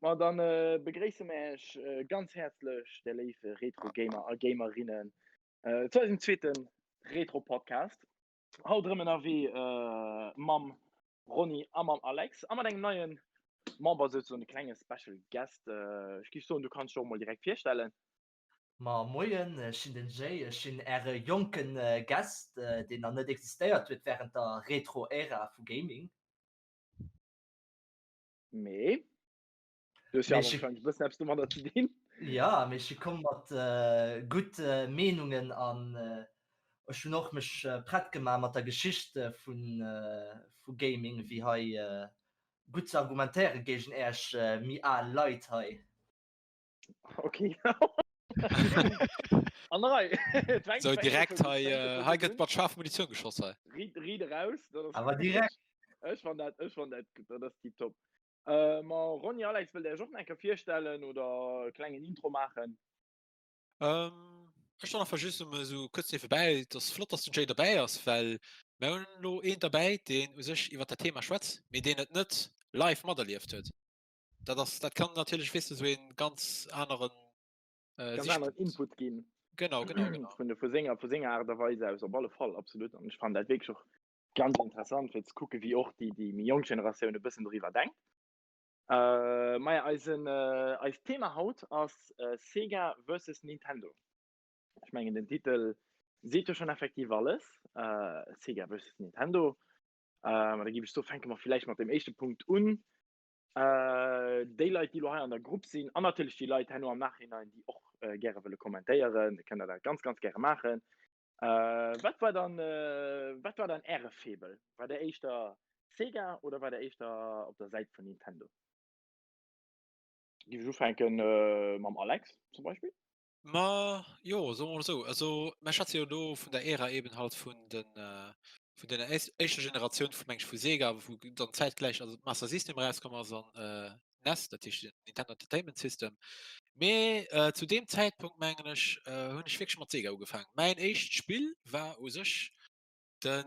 Ma dann begréisse mer Iech ganz häerzlech, där léife Retro-Gamer a Gamerinnen, zu eisem zweete Retro-Podcast. Haut erëm ënnerwee mam Ronny a mam Alex a mat engem neie Member, souzesoen e klenge Special Guest. Ech géif soen, du kanns dech och emol direkt virstellen. Ma moien, ech sinn den Jay, ech sinn äre jonke Guest, deen nach net existéiert huet wärend der Retro-Ära vu Gaming. Mee du hues jo awer wahrscheinlech e bëssen eppes domadder ze dinn. Jo, mee ech si komm mat gutt Meenungen an ech hunn och mech prett gemaach mat der Geschicht vu Gaming, wéi hei gutt ze argumentéiere géigen äerch méi al Leit hei. Okay. An der Rei. So direkt hei, äh, hei gëtt mat scharf Munition geschoss hei. Riit, riit eraus. Dat ass Awer direkt. Ech fan dat, ech fan dat, dat ass tiptop. Äh, ma Ronny, Alex, wëllt Dir Iech och nach eng Kéier virstellen oder e klengen Intro maachen? Ähm, ech dann einfach just nëmme sou kuerz niewebäi, et ass flott, dass den Jay derbäi ass, well mir hunn elo een derbäi, deen u sech iwwer dat Thema schwätzt, mee deen et net live materlieft huet. Dat ass, dat kann natierlech, weess de, sou een ganz aneren äh, Ganz aneren Input ginn. Genau, genau, genau. Vun, de, vu senger, vu senger Aart a Weis aus, op alle Fall, absolut. An ech fannen dat wierklech och ganz interessant, fir ze kucken, wéi och déi, déi méi jonk Generatioun e bëssen doriwwer denkt. Äh, maja, eisen, äh, eist Thema haut ass äh, Sega versus Nintendo. Ech mengen, den Titel seet jo schonn effektiv alles. Äh, Sega versus Nintendo. Äh, ma da géif ech soen, fänke mer villäicht mat dem éischte Punkt un. Déi Leit, déi elo hei an der Grupp sinn, an natierlech déi Leit herno am Nachhinein, déi och gäre wëlle kommentéieren, kënnt Der dat ganz, ganz gäre maachen. Wat war dann, wat war dann Äre Faible? War Der éischter Sega oder war Der éischter op der Säit vun Nintendo? Géif ech ufänke mam Alex zum Beispill. Ma jo, soe mer mol esou, also mer schwätze jo elo vun der Ära eben halt vun den vun den éischter Generatioun vu meng ech vu Sega, wou dann zäitgläich also d'Master System erauskomm ass an NES, dat heescht den Nintendo Entertainment System. Mee zu deem Zäitpunkt mengen ech hunn ech wierklech mat Sega ugefaangen. Mäin éischt Spill war u sech den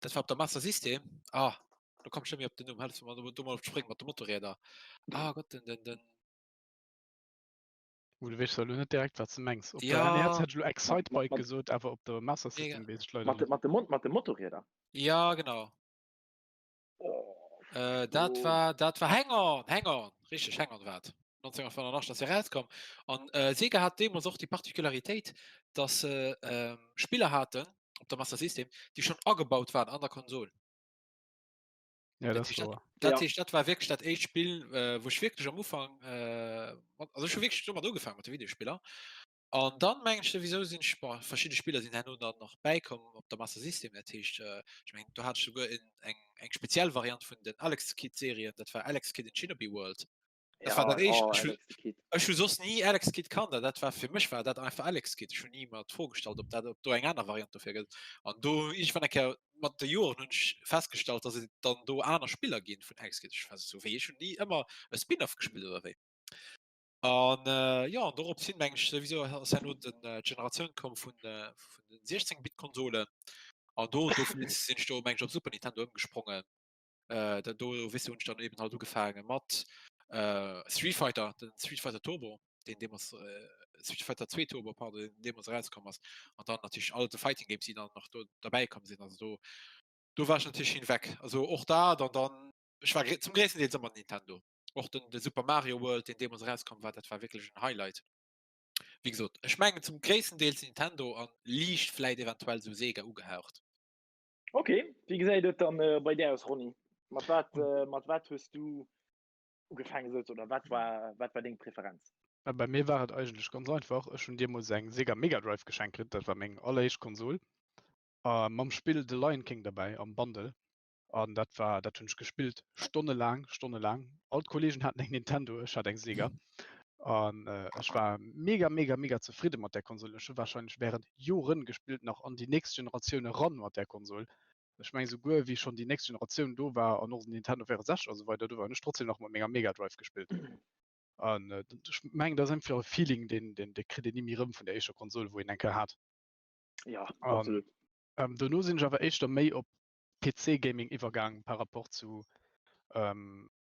Dat war op der Master System. Ah, do komm ech net méi op den Numm. Hëllef mer do mol op d'Spréng mat de Motorrieder. Ah Gott, den, den, den. Oh, du weess elo net direkt, wat s de mengs. Op der Ja. NES hätt ech elo Excite Mat, mat, Bike mat, gesot, awer op der Master Mega. System weess ech leider mat, net. mat de, Mon mat de Motorrieder. Ja, genau. Oh, Äh, dat do. war, dat war Hang On, Hang On, richteg, Hang On war et. 1985 ass se erauskomm. An äh, Sega hat deemools och déi Particularitéit, dass se ähm, Spiller haten op der Master System, déi schonn agebaut waren an der Konsol. Ja, Dat dat ass heescht, dat, wouer. dat Ja. heescht, dat war wierklech dat éischt Spill, äh, wou ech wierklech am Ufank, äh, mat, also ech hu wierklech domat ugefaangen mat de Videospiller. An dann mengen ech souwisou sinn ech, bon, verschidde Spiller sinn herno dann nach bäikomm op der Master System, dat heescht, äh, ech mengen do hat ech souguer en, eng, eng speziell Variant vun den Alex Kidd Serien, dat war Alex Kidd in Shinobi World. Dat war Ja, dat éischt, oh, ech hu, Alex the Kidd. ech hu soss ni Alex Kidd kannt an dat war fir mech war dat einfach Alex Kidd. Ech hunn ni mer d'Fro gestallt, ob dat, ob do eng aner Variant dofir gëtt. An do iergendwann eng Kéier mat de Joren hunn ech festgestallt, dass et dann do aner Spiller ginn vun Alex Kidd. Ech war esou, wéi, ech hunn ni ëmmer e Spin-off gespillt oder wéi? An jo, an dorops hin meng ech souwisou ass herno den d'Generatioun komm vun vun den 16 Bit Konsolen an do dofir sinn ech do meng ech op Super Nintendo ëmgesprongen. Äh dat do weess de hunn ech dann eben halt ugefaange mat Street Fighter, den Street Fighter Turbo, deen deemools Street Fighter 2 Turbo pardon, deen deemools erauskomm ass an dann natierlech all de Fighting Games déi dann nach do derbäi komm sinn. Also do do war ech natierlech hinweg. Also och dat an dann ech war zum gréissten Deels ëmmer Nintendo. Och den de Super Mario World, deen deemools erauskomm war, dat war wierklech en Highlight. Wéi gesot, ech mengen zum gréissten Deels Nintendo an liicht vläit eventuell sou Sega ugehaucht. Ok, wéi gesäit et dann bei där aus, Ronny? Mat wat mat wat hues du ugefaangen sou oder wat war wat war deng Preferenz? Bei mir war et eigentlech ganz einfach, ech hunn deemools eng Sega Mega Drive geschenkt kritt, dat war meng alleréischt Konsol, a mam Spill The Lion King derbäi am Bundle. An dat war, dat hunn ech gespillt, stonnelaang, stonnelaang. All d'Kollegen haten eng Nintendo, ech hat eng Sega. An ech war mega, mega, mega zefridde mat där Konsol. Ech hu warscheinlech wärend Joren gespillt, nach an déi nächst Generatioun eran mat där Konsol. Ech mengen souguer wéi schonn déi nächst Generatioun do war an och den Nintendo 64 a sou weider do war, hunn ech trotzdem nach mat menger Mega Drive gespillt. An ech mengen dat ass einfach e Feeling, deen, deen, dee kritt een ni méi erëm vun der éischter Konsol, wou een eng Kéier hat. Ja, absolut. An dono sinn ech awer éischter méi op PC-Gaming iwwergaang par rapport zu.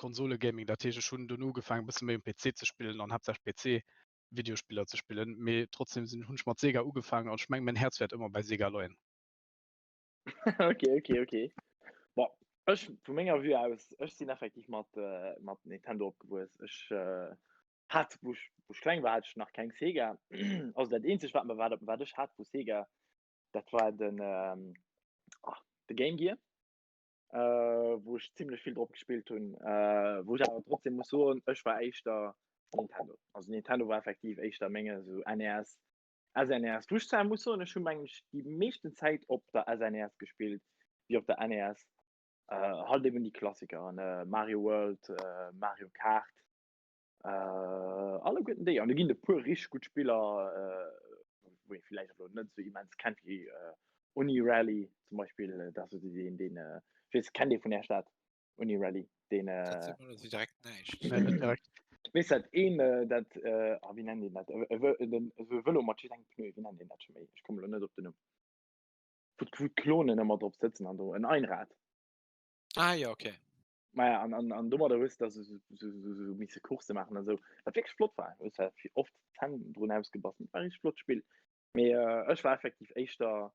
Konsole-Gaming. Dat heescht, ech hunn dunn ugefaangen, e bësse méi um PC ze spillen an haaptsächlech PC-Videospiller ze spillen. Mee trotzdem sinn, hunn ech mat Sega ugefaangen an ech mengen, mäin Häerz wäert ëmmer bei Sega leien. Ok, ok, ok. Bon, ech vu menger Vue aus, ech sinn effektiv mat, äh, mat Nintendo opgewuess. Ech äh, hat, wou ech, wou ech kleng war, hat ech nach keng Sega. Also dat eenzegt, wat, wat, wat ech hat vu Sega, dat war den, ähm, ah, de Game Gear, äh, wou ech zimmlech vill drop gespillt hunn. Äh, wou ech awer trotzdem muss soen, ech war éischter Nintendo. Also Nintendo war effektiv éischter menge sou NES, SNES. Wou ech zwar muss soen, ech hu mengen ech déi meeschten Zäit op der SNES gespillt wéi op der NES. Äh, halt eben déi Klassiker, ne, Mario World, äh, Mario Kart, äh, alleguerten déi. An do ginn et e puer richteg gutt Spiller, äh, wou ee villäicht elo net esou immens kennt, wéi äh, Uni Rally zum Beispill, dat ass esou deen, deen, äh, ech weess, kennt ee vun Äech dat? Uni Rally, deen, Dat äh, seet mer elo direkt näischt. Nee, net direkt. Weess dat een, äh, dat, äh, ah, wéi nennt een dat? E, e, den, esou e Vëlo mat just engem Pneu, wéi nennt een dat scho méi? Ech komme lo net op den Numm. Wou, wou d'Klonen ëmmer drop sëtzen an do, en Einrad. Ah ja, okay. Maja, an, an, an domadder hues de da sou, sou, sou, sou misse Coursse maachen an esou, wat wierklech flott war. Hues zwar vi oft d'Zänn drun ausgebass, mee et war e richteg flott Spill. Mee äh, ech war effektiv éischter,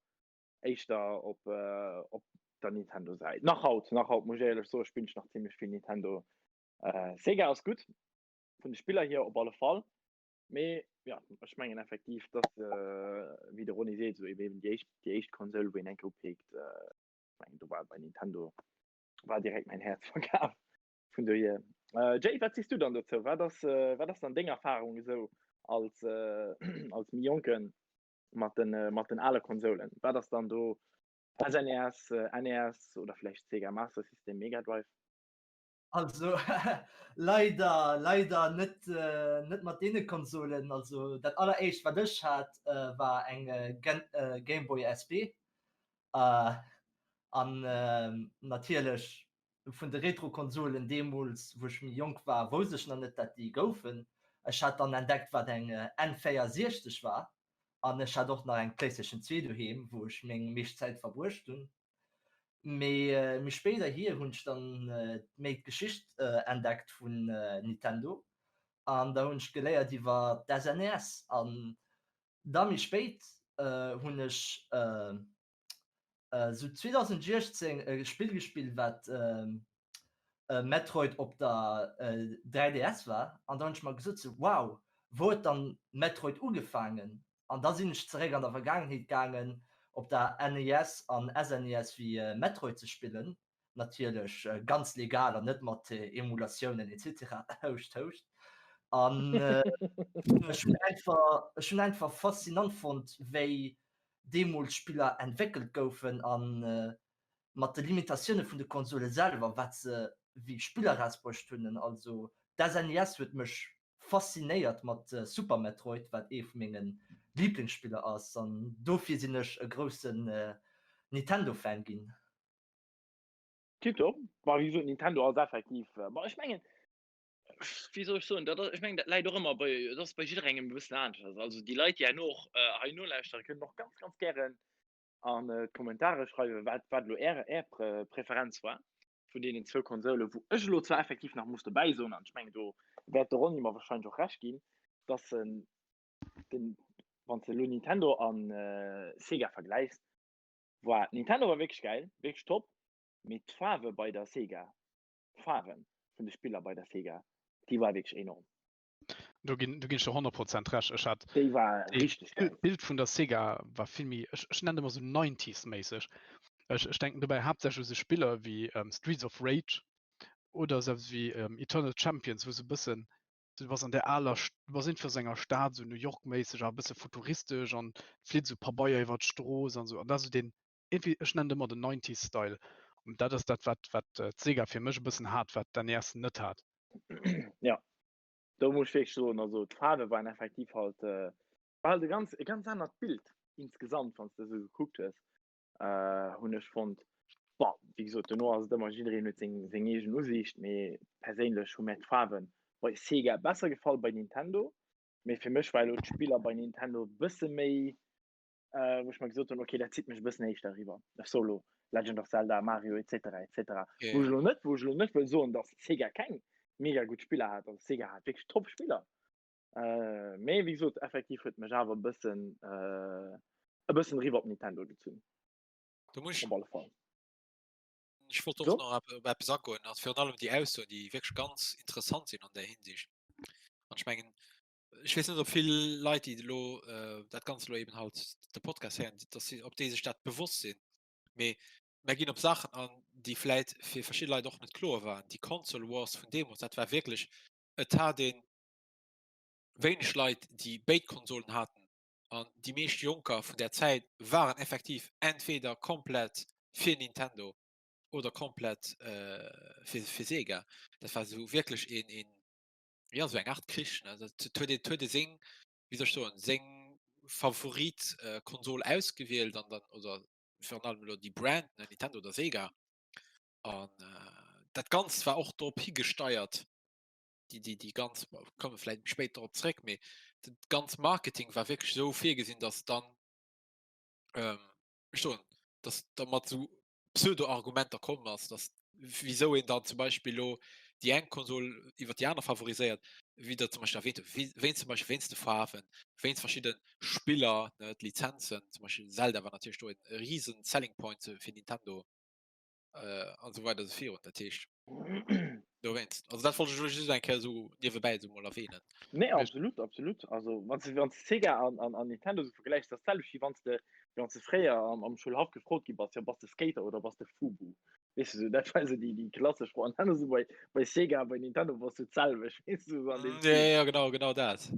éischter op, äh, op der Nintendo-Säit. Nach haut, nach haut muss ech éierlech soen, spillen ech nach zimmlech vill Nintendo. Äh, Sega ass gutt, vun de Spiller hier op alle Fall. Mee ja, ech mengen effektiv, dass, äh, wéi de Ronny seet, esou eben déi éischt, déi éischt Konsol, wou een eng Kéier upeekt, äh, ech mengen do war bei Nintendo war direkt mäin Häerz verkaf. Vun dohier. Äh, Jay, wat sees du dann dozou? Wat ass, äh, wat ass dann deng Erfahrung esou als, äh, als méi Jonken mat den, äh, mat den ale Konsolen? Wat ass dann do SNES, äh, NES oder vläicht Sega Master System, Mega Drive? Also leider, leider net, äh, net mat deene Konsolen. Also dat alleréischt wat ech hat, äh, war eng äh, Gen äh, Game Boy SP. Äh, an äh, natierlech vun de Retro-Konsolen deemools, wou ech méi jonk war, wousst ech nach net, dat déi goufen. Ech hat dann entdeckt, wat eng N64 war an ech hat och nach eng PlayStation 2 doheem, wou ech meng meescht Zäit verbruecht hunn. Mee méi spéiderhi hunn ech dann méi d'Geschicht entdeckt vun Nintendo an da hunn ech geléiert iwwer d'SNES an da méi spéit hunn ech Sou 2016 e Spill gespillt wat Metroid op der 3DS war an da hunn ech mer gesot sou wow, wou huet dann Metroid ugefaangen? An da sinn ech zeréck an der Vergaangenheet gaangen op der NES an SNES wéi Metroid ze spillen, natierlech ganz legal an net mat Emulatiounen etc. Houscht houscht. An ech hunn einfach ech hunn einfach faszinant fonnt wéi deemools Spiller entwéckelt goufen a mat de Limitatioune vun de Konsole selwer, wat se wéi Spiller erausbruecht hunn. Also d'SNES huet mech faszinéiert mat Super Metroid, wat ee vu menge Liblingsspiller ass, an dofir sinn ech e groussen Nintendo-Fan ginn. Tiptop. Bah, wéi gesot, Nintendo ass effektiv, bah, ech mengen, wéi soll ech soen, dat ass, ech mengen, dat läit och ëmmer bei, dat ass bei jidderengem e bëssen aneschters. Also déi Leit, déi herno och hei nolauschteren, kënnen och ganz, ganz gären an d'Kommentare schreiwen, wat, wat elo Är, Är Preferenz war vun deenen zwou Konsolen, wou ech elo zwar effektiv nach muss dobäi soen, an ech mengen, do wäert de Ronny mer wahrscheinlech och Recht ginn, dass en den, wann s de elo Nintendo a Sega vergläichs, war Nintendo war wierklech gäil, wierklech top, mee d'Faarwe bei der Sega, d'Faarwen vun de Spiller bei der Sega, déi war wierklech enorm. Do ginn do ginn ech der 100 Prozent Recht. Ech hat Déi war déi richteg geil. Bild vun der Sega war vill méi, ech ech nennen ëmmer sou 90s-méisseg. Ech ech denken dobäi haaptsächlech u sou Spiller wéi Streets of Rage oder selbst wéi Eternal Champions, wou se e bëssen, du bass an där aler, du bass iergendwéi aus enger Stad, sou New York-méisseg, awer e bësse futuristesch an et flitt sou Pabeier iwwer d'Strooss an sou. An dat ass sou deen, iergendwéi, ech nennen et ëmmer den 90s-Style. Und dat ass dat, wat wat d'Sega fir mech e bëssen hat, wat d'NES net hat. Ja, do muss ech wierklech soen, also d'Faarwe waren effektiv halt, äh, war halt e ganz, e ganz anert Bild insgesamt, wann s de esou gekuckt hues, äh, hunn ech fonnt. Bon, wéi gesot, dono ass et ëmmer, jiddereen huet seng, seng eegen Usiicht, mee perséinlech hu mär d'Faarwe bei Sega besser gefall, bei Nintendo. Mee fir mech war elo d'Spiller bei Nintendo e bësse méi, äh, wou ech mer gesot hunn, okay, dat zitt mech e bëssen éischter eriwwer. Ech soe lo. Legend of Zelda, Mario etc etc. Yeah. Wou ech elo net, wou ech elo net wëll soen, datt Sega keng mega gutt Spiller hat, also Sega hat wierklech top Spiller. Äh, mee wéi gesot, effektiv huet mech awer e bëssen äh, e bëssen eriwwer op Nintendo gezunn. Do muss ech op alle Fall. Ech wollt och so? nach op eppes agoen, also virun allem déi Aussoen, déi wierklech ganz interessant sinn an där Hinsicht. An ech mengen, ech weess net, ob vill Leit, déi elo äh, dat Ganzt elo eben halt de Podcast héieren, dass si, ob déi sech dat bewosst sinn. Mee mer ginn op Saachen an, déi vläit fir verschidde Leit och net kloer waren. Déi Console Wars vun deemools, dat war wierklech, et hat ee wéineg Leit, déi béid Konsolen haten an déi meescht Jonker vun där Zäit waren effektiv entweder komplett fir Nintendo oder komplett äh, fir, fir Sega. Dat war sou wierklech een, een ja, sou eng Art Krich, ne? Dat huet ee, huet ee seng, wéi soll ech soen, seng Favorit-Konsol ausgewielt an dann, oder virun allem elo déi Brand, ne, Nintendo oder Sega. An äh, dat Ganzt war och drop higesteiert, déi, déi, déi ganz, komme vläit méi spéit dorop zréck, mee dat ganz Marketing war wierklech esou virgesinn, dass dann, ähm, ech soen, dass da mat esou Pseudo-Argumenter komm ass, dass wisou een dann zum Beispill elo déi eng Konsol iwwer déi aner favoriséiert, wéi der zum Beispill erwähnt hutt, wéi wéinst zum Beispill wéinst de Faarwen, wéinst verschidde Spiller, ne, d'Lizenzen, zum Beispill Zelda war natierlech do e risen Selling Point fir Nintendo an esou weider esou virun. Dat heescht dowéinst, also dat wollt ech elo just eng Kéier esou niewebäi esou mol erwähnen. Nee, absolut, absolut. Also wann s de wann s de Sega an an an Nintendo esou vergläichs, dat ass d'selwecht wéi wann s de wéi wann s de fréier am am Schoulhaff gefrot gi bass, jo bass de Skater oder bass de Fubu? Weess de, sou dat war esou déi déi klassesch Fro. An dann esou bei bei Sega, bei Nintendo bass du d'selwecht, weess de, sou an deem Ja, Stil. ja, genau, genau dat.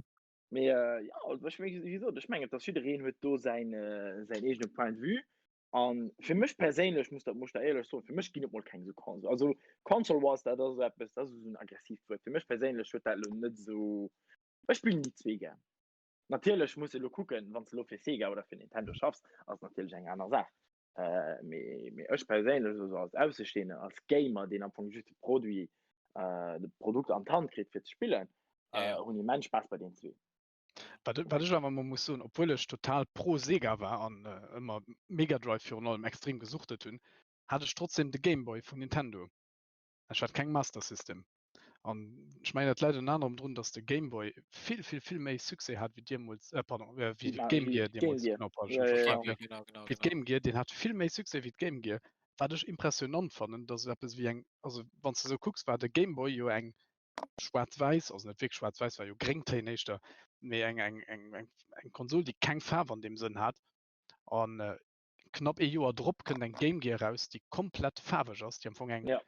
Mee äh, ja, also ech meng, wéi gesot, ech mengen, et ass jiddereen huet do säin äh, säin eegene Point de vue. An fir mech perséinlech, muss dat muss ech der éierlech soen, fir mech ginn et mol keng esou Console, also Console Wars, dat ass esou eppes, dat ass esou en aggressiivt Wuert. Fir mech perséinlech huet dat elo net esou, ech spillen déi zwee gär. Natierlech muss de elo kucken, wann s de elo fir Sega oder fir Nintendo schaffs, ass natierlech eng aner Saach. Mee mee ech perséinlech, also als Aussestehenden, als Gamer, deen am Fong just de Produit, de Produkt an d'Hand kritt fir ze spillen, hunn immens Spaass bei deenen zwee. Wat, wat ech awer mol muss soen, obwuel ech total pro Sega war an ëmmer Mega Drive virun allem extrem gesuchtet hunn, hat ech trotzdem de Game Boy vun Nintendo. Ech hat keng Master System. An ech mengen dat läit ënner anerem drun, datt de Game Boy vill vill vill méi Succès hat wéi deemools, äh pardon, wéi d'Game Gear deemools, genau, pardon, ech hu mech versprach, wéi d'Game Gear, deen hat vill méi Succès wéi d'Game Gear. Wat ech impressionant fannen, datt eppes wéi eng, also wann s de esou kucks, war de Game Boy jo eng schwaarz-wäiss, also net wierklech schwaarz-wäiss, war jo Gréngtéin éischter, mee eng, eng, eng, eng, eng Konsol, déi keng Faarf an deem Sënn hat. An äh, knapp ee Joer drop kënnt eng Game Gear raus, déi komplett faarweg ass, déi am Fong eng, ja,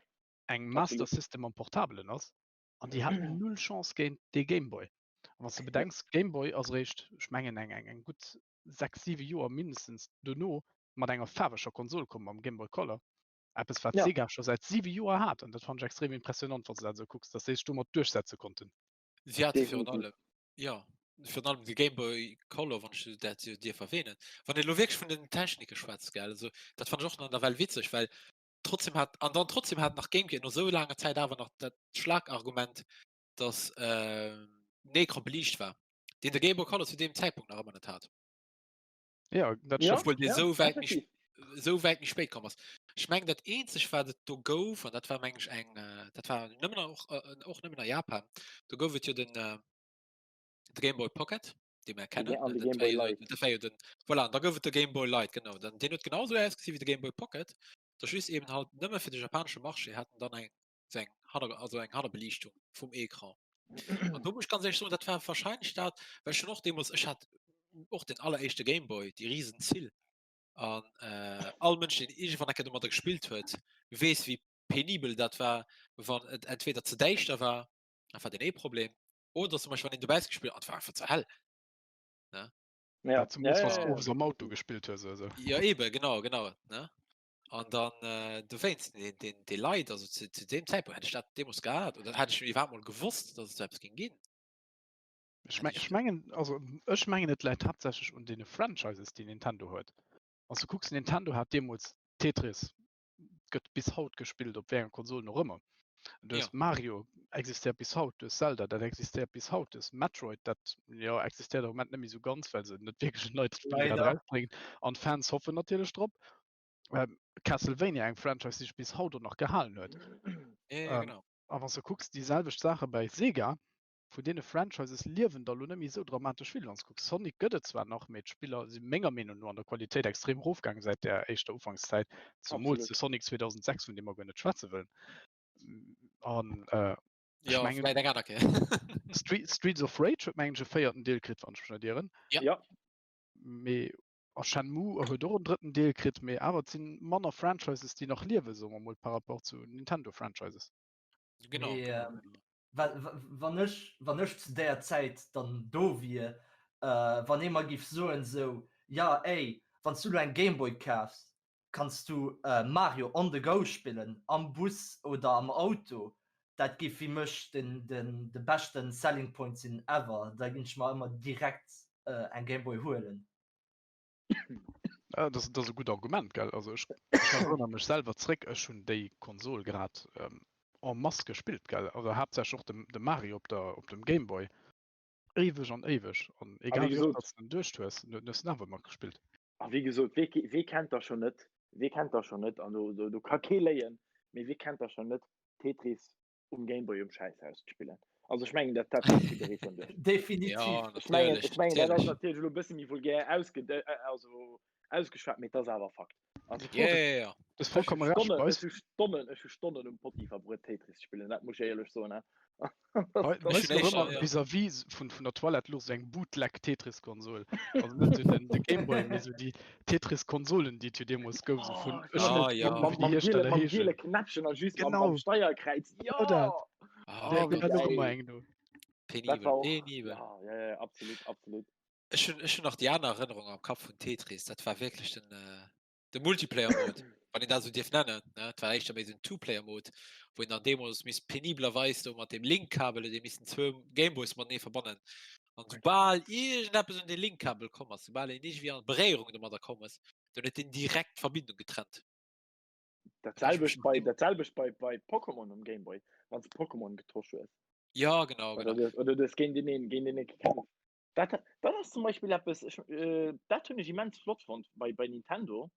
eng Master System am Portabelen ass. An déi hat null Chance géint dee Game Boy. An wann s de bedenks, Game Boy ass eréischt, ech mengen eng, eng, eng gutt 6, 7 Joer mindestens dono mat enger faarweger Konsol komm, mam Game Boy Color. Eppes wat ja. Sega scho säit 7 Joer hat an dat fand ech extrem impressionant, wann s de dat esou kucks, dass déi sech domat duerchsetze konnten. Si hate virun allem, ja, virun allem de Game Boy Color, wann ech dat esou dierf erwähnen. Wann een elo wierklech vun den Technike schwätzt, gell, also dat fand ech och nach nawell witzeg, well trotzdem hat, an dann trotzdem hat nach Game Gear no esou laanger Zäit awer nach dat Schlagargument, dass den Ecran beliicht war, deen de Game Boy Color zu deem Zäitpunkt nach ëmmer net hat. Ja, dat ja, obwohl ja, so weit nicht so weit nicht spät kommen ass. Ech meng dat eenzeg wat et do gouf an dat war meng ech eng äh, dat war nëmmen och äh, och nëmmen a Japan. Do gouf et jo den äh, de Game Boy Pocket, dee mer kennen. An de Dat Game war Boy jo, Light. dat war jo den voilà, an da gouf et de Game Boy Light genau. Dann deen huet genauso ausgesinn wéi de Game Boy Pocket, da just eben halt nëmme fir de japanesche Marché hat en dann eng sou eng Hanner also eng Hannerbeliichtung vum Ecran. An do muss ich ganz ehrlich soen, dat war wahrscheinlich dat, well ech hun och deemools, ech hat och den alleréischte Game Boy, déi riesen Zill. An äh, all Mënsch, deen iergendwann eng Kéier domadder gespillt huet, weess, wéi penibel dat war, wann et entweder ze däischter war, dat war den ee Problem, oder zum Beispill, wann een dobäis gespillt hat, an et war einfach ze hell. Ne? Ja, Ja, zumools ja, wann s ja, de ja. owes am Auto gespillt hues oder sou. Ja, eben, genau, genau. Ne? An dann äh, dowéinst, den, den, dee Leit, also zu, zu deem Zäitpunkt hätt ech dat deemools gehat, oder hätt ech iwwerhaapt mol gewosst, dass et sou eppes géing ginn. Ech meng, ech mengen, also ech mengen et läit haaptsächlech un deene Franchises, déi Nintendo huet. Wann s du kucks, Nintendo hat deemools Tetris, gëtt bis haut gespillt, op wéi enger Konsolen och ëmmer. Du hues Ja. Mario, existéiert bis haut, du hues Zelda, dat existéiert bis haut, du hues Metroid, dat jo existéiert am Moment net méi sou ganz, well se net wierklech en neit Spill grad Leider. erausbréngen an d'Fans hoffen natierlech drop. Castlevania eng Franchise, déi sech bis haut och nach gehalen huet. Ja, ja, Ähm, genau. A wann s de kucks, déi selwecht Saache bei Sega, vun deene Franchises liewen der elo net méi esou dramatesch vill. Wann s de kucks, Sonic gëtt et zwar nach, mee d'Spiller si menger Meenung no an der Qualitéit extrem erofgaangen säit där éischter Ufankszäit, zemools Absolut. de Sonic 2006, vun deem mer guer net schwätze wëllen. An äh, ech Ja, mengen, vläit eng aner Kéier. Street, Streets of Rage huet mengen ech e véierten Deel kritt, wann ech mech net ieren. Ja. Ja. Mee a Shenmue huet och en drëtten Deel kritt, mee awer et sinn manner Franchises, déi nach liewen, soe mer mol, par rapport zu Nintendo-Franchises. Genau, Mee, genau, ähm, genau. well wann ech wann ech zu där Zäit dann do wier, äh, wann ee mer giff soen sou, ja ey, wann s du lo eng Gameboy kafs, kanns du äh, Mario on the go spillen, am Bus oder am Auto, dat giff fir mech den den de beschten Selling Point sinn ever, da ginn ech mer ëmmer direkt äh, eng Gameboy huelen. Ja, das, das ass e gutt Argument, gell? Also ech, ech erënnere mech selwer zréck, ech hunn déi Konsol grad ähm, en masse gespillt, gell? Also haaptsächlech och de, de Mario op, der, op dem Game Boy. Éiweg an éiweg. An A egal wéi wéi oft gesot, dass du en duercht hues, du hues en awer ëmmer gespillt. a wéi gesot, wee, wee kennt da schon net, wee kennt da schon net, an do, do, do ka kee léien, mee wee kennt da schon net Tetris um Gameboy um Schäisshaus ze spillen? Also ech mengen, dat, dat huet jidderee schon duerch. Definitiv. Ja, Ech mengen, natierlech, ech mengen, dat ass natierlech. natierlech elo e bësse méi vulgär ausge, äh, also ausgeschwat, mee et ass awer Fakt. Also Ja, ja, ja. Du hues ech hu vollkomme Recht, Stonnen, bei ech eis hu Stonnen, ech hu Stonnen um Potti verbruet Tetris ze spillen, dat muss ech éierlech soen, he. Bei Das, bei das, eis Ech louch hunn ëmmer éischter, ja. vis-à-vis vun, vun der Toilette louch sou eng Bootleg-Tetris-Konsol. Also net sou den, de Gameboy, mee sou déi Tetris-Konsolen, déi et jo deemools gouf, sou vun, oh, ech hunn ja, net Ah, ja. gewonn, mam, wéi déi mam giele, Hiersteller mam giele heeschen. Knäppchen a just mam, mam Genau, Steierkräiz. genau dat. Ja! Ah, Där, Oh, wéi där louch geil. ëmmer eng do. Dat Penibel, war och, penibel. ja, ja, ja, absolut, absolut. Ech hunn, ech hunn nach déi aner Erënnerung am Kapp vun Tetris. Dat war wierklech den, äh, de Multiplayer-Mode, wann een dat esou dierf nennen. Ne? Et war éischter méi esou en Two-Player-Mode, wou een dann deemools misst peniblerweis do mat dem Link-Kabel, huet ee missen zwou Gameboys matenee verbannen. An soubal iergendeppes un dee Link-Kabel komm ass, soubal een iergendwéi an Beréierung domadder komm ass, dann huet deen direkt d'Verbindung getrennt. Dat Dat ass selwecht mech bei, nach dat selwecht bei, bei Pokémon um Gameboy, wann s de Pokémon getosch hues. Ja, genau, Oder genau. du hues, oder du hues géint een, géint een gekämpft. Dat, dat ass zum Beispill eppes, ech, äh, dat hunn ech immens flott fonnt bei, bei Nintendo,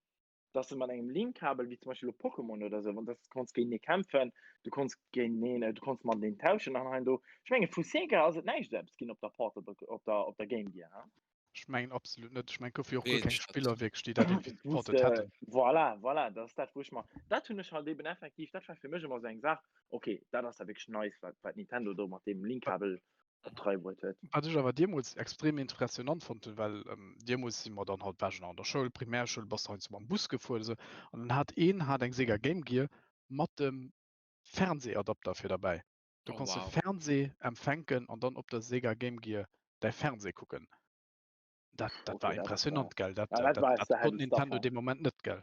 dass se mat engem Link-Kabel, wéi zum Beispill lo Pokémon oder esou, wann dass du konns géintenee kämpfen, du konns géinteneen, äh, du konns mateneen tauschen an hei an do. Ech menge vu Sega ass et näischt esou eppes ginn op der Portable, op der, op der Game Gear, hein? Ech mengen absolut net. Ech mengen, et goufe jo och guer Weess keng ech net. Spiller wierklech, déi dat irgendwie Wou s supported de, hätten. voilà, voilà, dat ass dat, wou ech mer, dat hunn ech halt eben effektiv, dat war fir mech ëmmer esou eng Saach, okay, dat ass da wierklech nice, wat, wat Nintendo do mat deem Link-Kabel op d'Rei bruet huet. Wat ech awer deemools extrem impressionant fonnt hunn, well deemools si mer dann halt, war ech nach an der Schoul, Primärschoul, bass de heiansdo mam Bus gefuer oder sou, an dann hat een hat eng Sega Game Gear mat dem Fernsehadapter fir derbäi. Du Oh konns de wow. Fernseh empfänken an dann op der Sega Game Gear däi Fernseh kucken. Dat, dat Okay, war dat ass, impressionant, gell? Dat, ja, dat dat, war dat de heavy konnt stuff, Nintendo ja. dee Moment net, gell?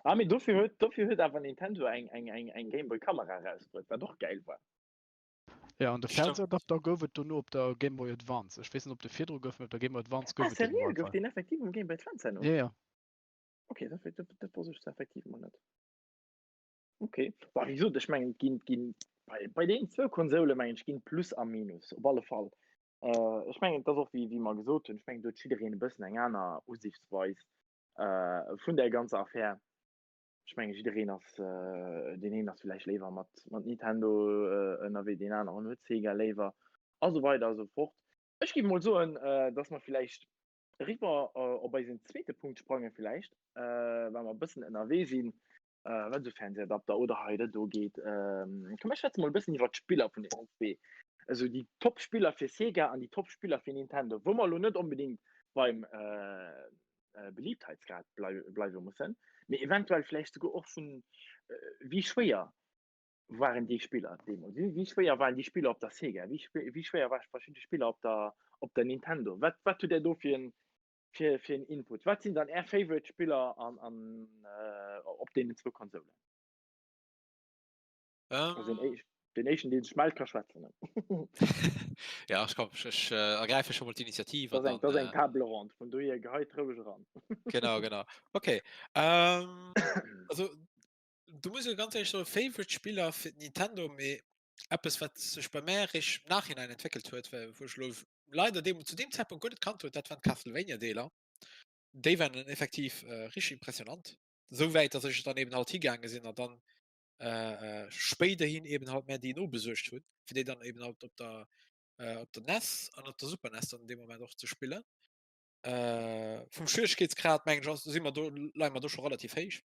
Ah, mee dofir huet, dofir huet awer Nintendo eng, eng, eng, eng Game Boy Kamera erausbruet, wat och gäil war. Ja, an de Stimmt. Fernsehadapter gouf et dono op der Game Boy Advance. Ech weess net, ob de virdru gouf, mee op der Game Boy Advance Ah, gouf et deen op seriö? alle Gouf Fall. deen effektiv um Game Boy Advance herno? Ja, ja. Okay, dat, dat, dat wosst ech effektiv mol net. Okay. Bah, wéi gesot, ech mengen, et ginn, ginn bei, bei deenen zwou Konsole mengen ech ginn Plus a Minus, op alle Fall. Äh, ech mengen, et ass och wéi, wéi mer gesot hunn, ech mengen, do huet jiddereen e bëssen eng aner Usiichtsweis äh, vun där ganzer Affär. Ech mengen, jiddereen ass, äh, deen een ass villäicht léiwer mat, mat Nintendo äh, ënnerwee, deen aneren huet Sega léiwer a sou weider a sou fort. Ech géif mol soen, äh, dass mer villäicht eriwwer op eisen zweete Punkt sprange villäicht, well mer e bëssen ënnerwee sinn, wat esou Fernsehadapter oder hei oder do geet. Komm mir schwätze mol e bëssen iwwer d'Spiller vun deenen zwee, esou déi Top-Spiller fir Sega an déi Top-Spiller fir Nintendo, wou mer elo net onbedéngt beim Beliebtheitsgrad bleiwe mussen, mee eventuell vläicht souguer och vun wéi schwéier waren déi Spiller deemools? Wéi, wéi schwéier waren déi Spiller op der Sega? Wéi, wéi schwéier waren verschidde Spiller op der, op der Nintendo? Wat, wat hutt Där do fir en, fir, fir en Input? Wat sinn dann Är Favorite Spiller an, an, äh, op deenen zwou Konsolen? Ähm. Also den éisch, den éischten, dee sech mellt, ka schwätzen. Ja, ech komm, ech, ech äh, ergräife scho mol d'Initiativ Dat an ass eng, dann, dat ass eng äh, Table ronde, vun dohier geheit roueg eran. Genau, genau. Okay. Ähm, also Du muss jo ganz ehrlech soen, Favorite Spiller fir Nintendo, mee eppes wat sech bei mär eréischt im Nachhinein entwéckelt huet, well wou ech elo leider deem zu deem Zeitpunkt guer net kannt hunn, dat waren d'Castlevania Deeler. Déi waren effektiv äh, richteg impressionant. Sou wäit, dass ech dann eben halt higaange sinn an dann äh, äh, spéiderhin eben halt mär déi nobesuergt hunn, fir déi dann eben halt op der äh, op der NES an op der Super NES dann an deem Moment och ze spillen. Äh, vum Schwieregkeetsgrad mengen ech ass si mer do leie mer do scho relativ héich,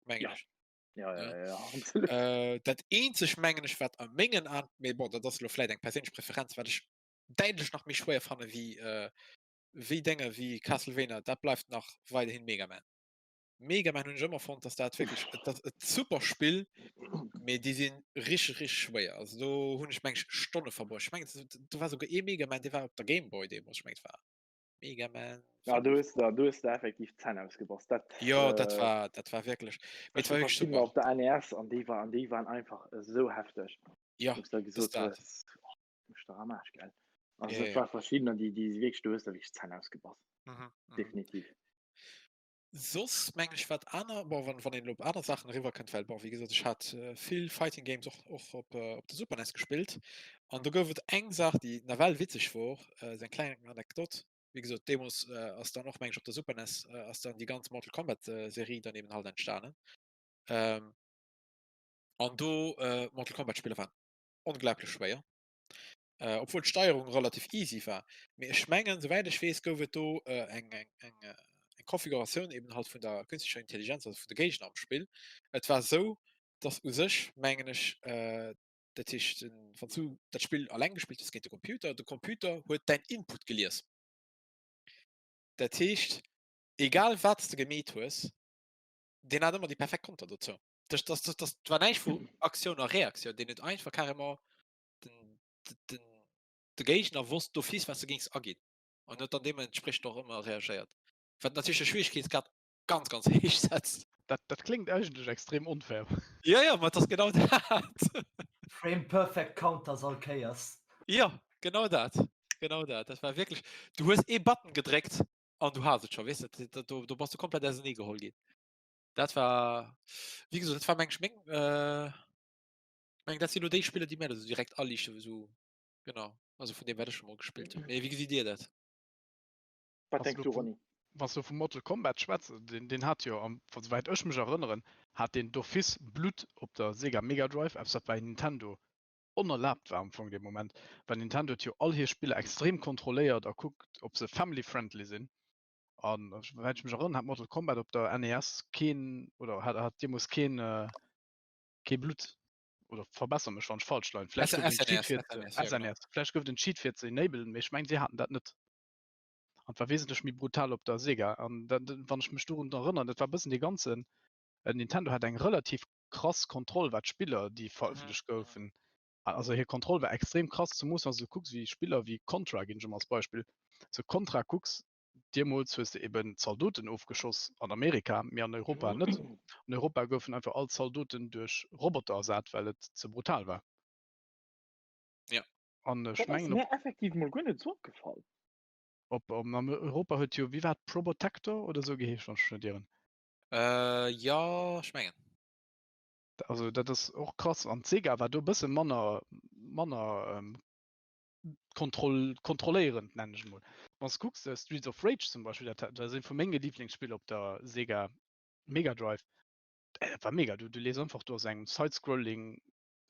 mengen Ja. ech. Ja, ja, Ja. ja, ja, absolut. Äh, dat eenzeg mengen ech wat a mengen Aen, mee bon dat ass elo vläit eng perséinlech Preferenz, wat ech däitlech nach méi schwéier fanne wéi äh, wéi Dénge wéi Castlevania, dat bleift nach weiderhin Mega Man. Mega Man hunn ech ëmmer fonnt, dass dat wierklech et ass et super Spill, mee déi sinn richteg richteg schwéier. Also do hunn ech meng ech Stonne verbruecht. Ech mengen do war souguer ee Mega Man, dee war op der Game Boy deemools, ech mengen et war Mega Man Ja, 5. do hues de, do hues de effektiv d'Zänn ausgebass. Dat, Jo, dat äh, war dat war wierklech, mee ech et war hu wierklech verschiddener super. op der NES an déi war an déi waren einfach esou hefteg, Ja, wou s de dat ass gesot dat. hues, oh, mech der am Aarsch, gell. Also Ja, et ja. war verschiddener, déi déi wierklech, do hues de wierklech d'Zänn ausgebass. Mhm, mhm. Definitiv. Soss mengen ech wat aner, bon wann wann een elo op aner Saachen eriwwer kënnt, well bon wéi gesot ech hat vill Fighting Games och och op op der Super NES gespillt an do gouf et eng Saach déi nawell witzeg wor, esou eng kleng Anekdot, wéi gesot deemools ass dann och meng ech op der Super NES ass dann déi ganz Mortal Kombat Serie dann eben halt entstanen an do Mortal Kombat Spiller waren onglaublech schwéier. Äh, obwuel d'Steierung relativ easy war. Mee ech mengen, souwäit ech weess, gouf et do äh, eng, eng, eng, äh, eng Konfiguratioun eben halt vun der künstlecher Intelligenz, also vun de Géigner am Spill. Et war sou, dass u sech, mengen ech, äh, dat heescht, den, wann du dat Spill alleng gespillt hues géint de Computer, de Computer huet däin Input gelies. Dat heescht, egal wat s de gemeet hues, deen hat ëmmer déi perfekt Konter dozou. Das, das, das, das war näischt vu Aktioun a Reaktioun, deen huet einfach carrément den, den, de Géigner wosst d'office wat du géings aginn an huet dann deementspriechend och ëmmer reagéiert. Wat natierlech de Schwieregkeetsgrad ganz ganz héich setzt. Dat, dat kléngt eigentlech extrem onfair. Ja, ja, ma et ass genau dat. Frame perfect counters all Kéiers. Jo, genau dat, genau dat. Dat war wierklech, du hues ee Button gedréckt an du has et scho, weess de, dat, do, do bass du komplett ausenee geholl ginn. Dat war, wéi gesot, dat war meng ech meng, äh, Meng dat sinn lo déi Spiller déi mir esou direkt aliichten esou genau also vun deem wat ech scho mol gespillt hunn. Mee wéi gesitt Dir dat? Wat denks du Ronny? Wann s du vu Mortal Kombat schwätz, deen deen hat jo am souwäit ech mech erënneren, hat deen d'office Blutt op der Sega Mega Drive, eppes wat bei Nintendo onerlaabt war am Fong dee Moment, well Nintendo huet jo all hir Spiller extrem kontrolléiert a kuckt ob se family friendly sinn. An souwäit ech mech erënneren hat Mortal Kombat op der NES keen oder hat hat deemoos keen kee Blutt oder verbesser mech wann ech falsch leien. Vläicht gouf et en Cheat fir SNES, vläicht gouf et en Cheat fir ze enablen, mee ech mengen si haten dat net. An et war wesentlech méi brutal op der Sega an dat wann ech mech dorun erënneren, dat war e bëssen dee ganzen Nintendo hat eng relativ krass Kontroll wat d'Spiller déi verëffentlecht goufen, also hir Kontroll war extrem krass, zemoos wann s de kucks wéi Spiller wéi Contra, ginn ech emol als Beispill, sou Contra kucks, Deemools hues de eben Zaldoten ofgeschoss an Amerika, mee an Europa net. An Europa goufen einfach all Zaldoten duerch Roboter ersat, well et ze brutal war. Ja. An ech Dat ass mengen op. mir effektiv mol guer net esou opgefall. Op an Europa huet jo, wéi war et, Probotector oder esou geheescht, wann ech mech net ieren. Äh, jo, ech mengen. Also dat ass och krass. An d'Sega war do e bësse manner, manner kontroll kontrolléierend nennen ech mol. Wann s kucks äh, Streets of Rage zum Beispill, dat, dat ass een vu menge Lieblingsspiller op der Sega Mega Drive. Äh, dat war mega. Du, du lees einfach do aus engem Sidescrolling